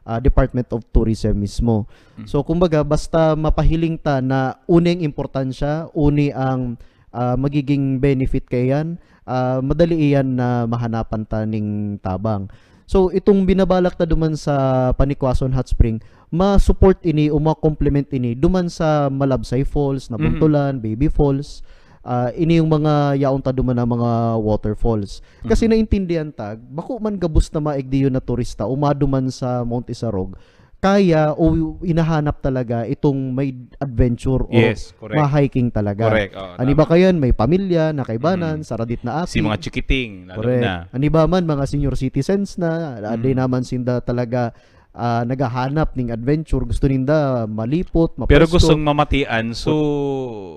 ah, Department of Tourism mismo. Mhm. So, kumbaga, basta mapahiling ta na uni ang importansya, uni ang, ah, magiging benefit kaiyan, ah, madali iyan na mahanapan ta ning tabang. So, itong binabalak ta duman sa Panicuason Hot Spring, ma-support ini o ma-complement ini duman sa Malabsay Falls, Mhm. Nabuntulan, Baby Falls. Ah, ini yung mga yaon ta duman na mga waterfalls. Kasi Mhm. naintindihan ta, bako man gabos na maigdiyon na turista o maduman sa Mount Isarog, kaya o hinahanap talaga itong may adventure o Yes, correct. ma-hiking talaga. Correct, oo, Ani ba tama. kayan, may pamilya, nakaibanan, Mm. saradit na Si aki. mga chikiting, lalo Correct. na. Ani ba man, mga senior citizens na, ah, di Mm. naman sinda talaga, ah, naghahanap ning adventure. Gusto ninda malipot, Pero mapwesto. gustong mamatian, so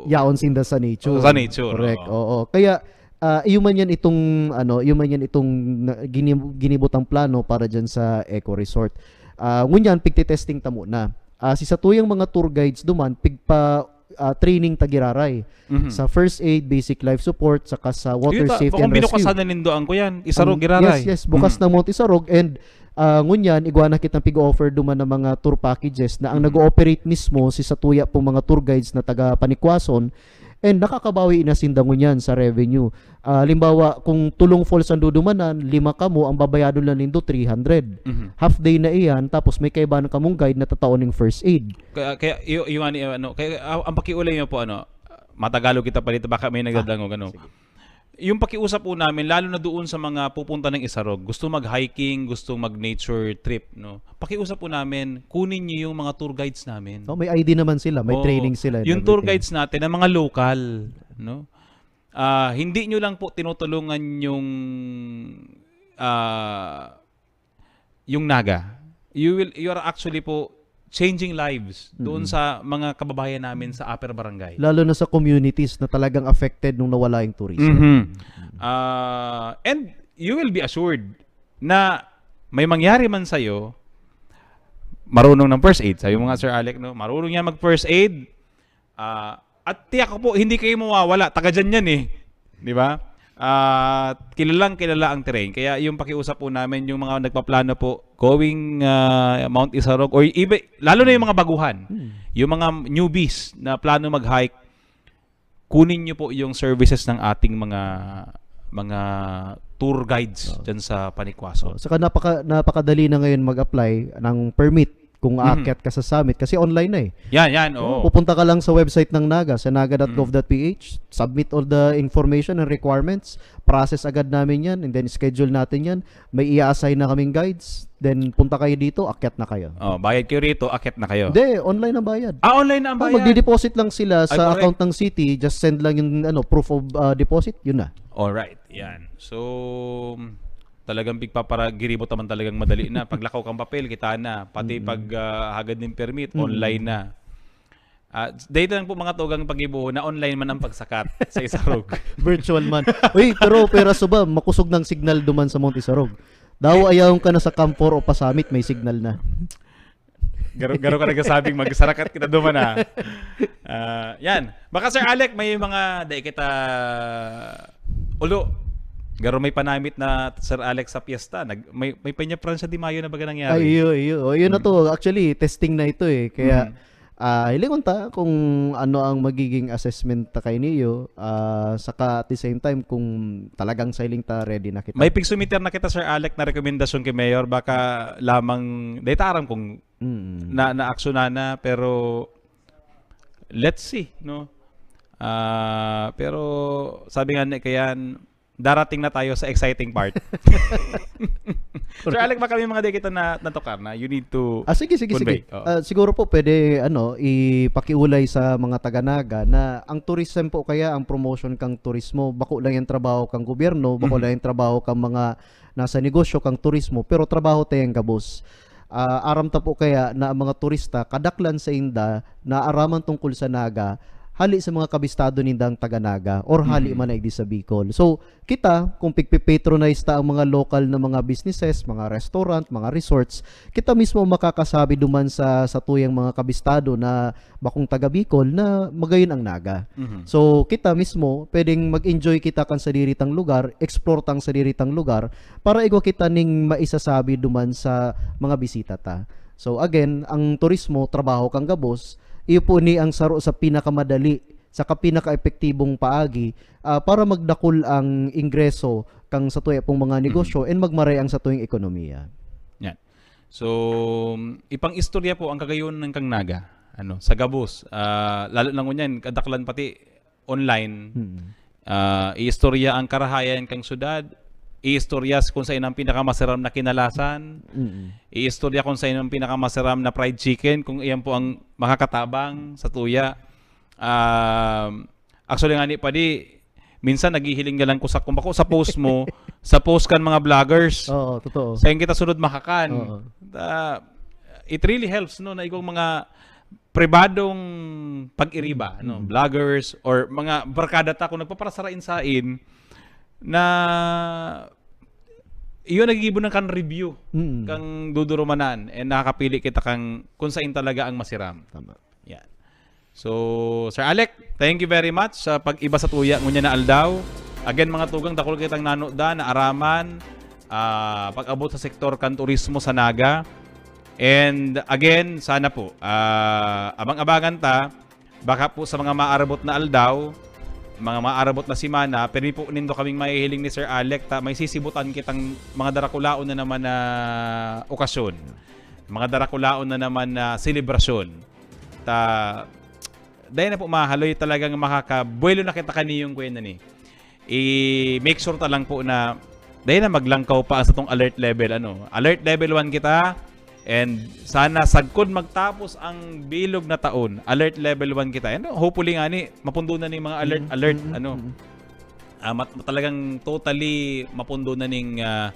Yaon sinda sa nature. Sa nature, Correct, oo. oo. Kaya, ah, iyo man yan itong, ano, iyo man yan itong na-, gini-, ginibot ang plano para dyan sa eco resort. Ah, ngunyan, pigte-testing ta muna. Ah, si satuyang mga tour guides duman, pigpa-, ah, training ta giraray. Mhm. Sa first aid, basic life support, saka sa water Yuta, safety kung and rescue. binukasan na nindo ang kuyan, Isarog Ang- giraray. Yes, yes. Bukas Mhm. na Mount Isarog. And ah, ngunyan, igwa na kitang pig-offer duman ng mga tour packages na ang Mhm. nag-ooperate mismo si satuya pong mga tour guides na taga Panikwason. And nakakabawi na sinda ngunyan sa revenue. Ah, halimbawa, kung tolong falls ang dudumanan, lima kamo, ang babayadon lang nindo three hundred. Mhm. Half day na iyan, tapos may kaibahan kamong guide na tataon ng first aid. Kaya, kaya y- yung ano, ano, kaya ah, ang pakiulay niyo po, ano, matagalog kita pa dito, baka may nagdadangog, ano. Sige. Yung pakiusap po namin, lalo na doon sa mga pupunta ng Isarog, gusto mag-hiking, gusto mag-nature trip, no? Pakiusap po namin, kunin niyo yung mga tour guides namin. No, may I D naman sila, may Oo. training sila. And Yung tour everything. Guides natin, ang mga local, no? Ah, hindi nyo lang po tinutulungan yung ah, yung Naga. You will you are actually po changing lives doon Mm. sa mga kababayan namin sa Upper Barangay. Lalo na sa communities na talagang affected nung nawala yung tourism. Mhm. Ah, and you will be assured na may mangyari man sa'yo, marunong ng first aid. Sabi mo nga, Sir Alec, no? Marunong yan mag-first aid. Ah, at tiyak ko po, hindi kayo mawawala. Taga dyan yan eh. Di ba? At kilalang kilala ang terrain. Kaya yung pakiusap po namin, yung mga nagpaplano po, going ah, Mount Isarog, or iba, lalo na yung mga baguhan, Hmm. yung mga newbies na plano mag-hike, kunin nyo po yung services ng ating mga mga tour guides Oo. Dyan sa Panikwaso. So, saka napaka, napakadali na ngayon mag-apply ng permit kung Mhm. aakyat ka sa summit kasi online na eh. Yan, yan. Oo, Oo. pupunta ka lang sa website ng Naga, sa naga dot gov dot ph, submit all the information and requirements, process agad namin yan, and then schedule natin yan. May i-assign na kaming guides, then punta kayo dito, akyat na kayo. Oh, bayad kayo rito, akit na kayo. Hindi, online ang bayad. Ah, online na ang Oh, bayad. Magdi-deposit lang sila Ay, sa correct. Account ng City, just send lang yung ano, proof of ah, deposit, yun na. Alright, yan. So, talagang pigpaparagiribot naman talagang madali na. Paglakaw kang papel, kita na. Pati Mm. pag ah, hagad ng permit, Mm. Online na. Ah, dahil lang po mga tugang pag-ibuho na online man ang pagsakat sa Isarog. Virtual man. Uy, pero pera suba, makusog ng signal duman sa Mount Isarog. Daw ayaw ka na sa Camp four o pa Summit, may signal na. Garo, garo ka nagsasabing magsarakat kita duman, ah. Ah, yan. Baka, Sir Alec, may mga, di kita, ulo, garo may panamit na Sir Alec sa piyesta. Nag, may, may Peña Francia de Mayo na baga nangyari. Ay, iyo, iyo. O, yun na to. Actually, testing na ito eh. Kaya, Mm. ah, hilingon ta kung ano ang magiging assessment ta kay niyo. Ah, saka at the same time, kung talagang sa hiling ta, ready na kita. May pigsumiter na kita, Sir Alec, na rekomendasyon kay Mayor. Baka lamang, dahil aram kung Mm. na naaksyonan na, pero let's see, no? Ah, pero sabi nga ni Kayan, darating na tayo sa exciting part. Sir Alec, baka may mga di kita na natukar na you need to Ah, sige, sige, convey. sige. Oo. Ah, siguro po pwede ano, ipakiulay sa mga taga-Naga na ang tourism po kaya ang promotion kang turismo, bako lang yung trabaho kang gobyerno, bako Mhm. lang yung trabaho kang mga nasa negosyo kang turismo, pero trabaho tayong gabos. Ah, aram ta po kaya na ang mga turista, kadaklan sa inda, naaraman tungkol sa Naga, hali sa mga kabistado nindang taga-Naga or hali Mhm. man na igdi sa Bicol. So, kita, kung pigpipatronize ta ang mga local na mga businesses, mga restaurant, mga resorts, kita mismo makakasabi duman sa satuyang mga kabistado na bakong taga Bicol na magayon ang Naga. Mhm. So, kita mismo, pwedeng mag-enjoy kita kan sadiri tang lugar, explore tang sadiri tang lugar, para igwa kita ning maisasabi duman sa mga bisita ta. So, again, ang turismo, trabaho kang gabos, iyo po ni ang saro sa pinakamadali, saka pinaka-epektibong paagi, ah, para magdakul ang ingreso kang satuya pong mga negosyo and magmaray ang satuyang ekonomiya. Yan. So, ipang-istorya po ang kagayon ng kang Naga. Ano, sa gabos, ah, lalo na ngunyan, kadaklan pati online, Mm. ah, iistorya ang karahayan kang syudad, iistorya kung saan ang pinakamasiram na kinalasan, Mm. iistorya kung saan ang pinakamasiram na fried chicken, kung iyan po ang makakatabang sa tuya. Um, actually nga ni padi, minsan naghihiling na lang ko sa, kung bako sa post mo, sa post kan mga vloggers. Oo, totoo. Sa kita sunod makakan. Oo. Ah, it really helps, no, na igong mga pribadong pag-iriba, no, Mm. vloggers or mga barkada ta kung nagpaparasarain-sain na iyon nagigibo ng kan review Mm. kang dudurumanan and nakakapili kita kang kung saan talaga ang masiram. Tama. Yan. So, Sir Alec, thank you very much sa pag-iba sa tuya ngunyan na aldaw. Again, mga tugang, dakul kitang nanodan, naaraman, ah, pag-abot sa sektor kan turismo sa Naga. And again, sana po, ah, abang-abangan ta, baka po sa mga maarabot na aldaw, mga maarabot na semana, pirmi po nindo kaming mahihiling ni Sir Alec, ta may sisibutan kitang mga darakulaon na naman na okasyon, mga darakulaon na naman na selebrasyon. Ta, dahil na po mahaloy talagang makakabuelo na kita kaniyong kuya na ni. I-make sure ta lang po na dahil na maglangkaw pa sa tong alert level, ano. Alert level one kita, and sana sagkod magtapos ang bilog na taon, alert level one kita. And hopefully nga ni, mapundo na ning mga alert, Mm, alert, mm, ano. mm. Ah, mat-, talagang totally mapundo na ning, ah,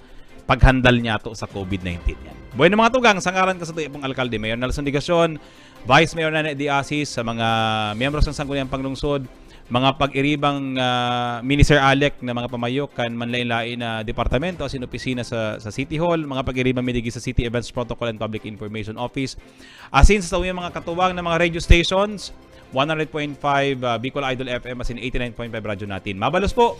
paghandal niyato sa COVID nineteen yan. Bueno, mga tugang, sa ngaran ko sa tuyang alkalde, Mayor Nelson Legacion, Vice Mayor Nene de Asis, sa mga miyembros ng Sangguniang Panglungsod, mga pag-iribang, ah, Minister Alec na mga pamayok kan manlain-lain na departamento asin opisina sa, sa City Hall, mga pag-iribang midigi sa City Events Protocol and Public Information Office, asin sa mga katuwang na mga radio stations, one hundred point five, ah, Bicol Idol F M asin eighty-nine point five Radyo Natin. Mabalos po,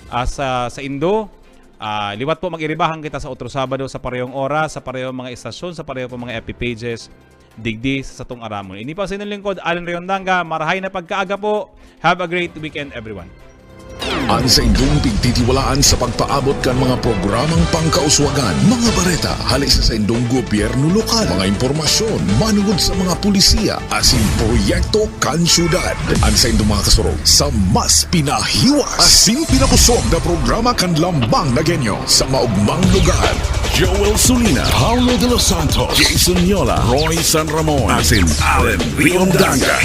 ah, sa, sa Indo, ah, liwat po, mag-iribahan kita sa otro Sabado, sa parehong oras, sa parehong mga estasyon, sa pareho po mga F B pages, digdi sa satong aramon. Ini po sa inyong lingkod, Allen Rayondanga. Marahay na pagkaaga po. Have a great weekend, everyone. An saindong pigtitiwalaan sa pagpaabot kan mga programang pangkauswagan, mga bareta, hali sa saindong gobyerno lokal, mga impormasyon manungod sa mga pulisiya asin proyekto kan syudad. An saindong mga kasurog sa mas pinahiwas asin pinakusog na programa kan Lambang Nagenyo sa maugmang lugar. Joel Sulina, Paulo de los Santos, Jason Yola, Roy San Ramon, asin Allen Riondanga.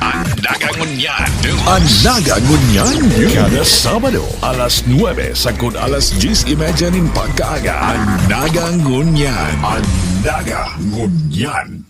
An Naga Ngunyan. An Naga Ngunyan. Kada Sabado, alas nuebe sagkod alas dyes y media nin pagkaaga. An Naga Ngunyan. An Naga Ngunyan.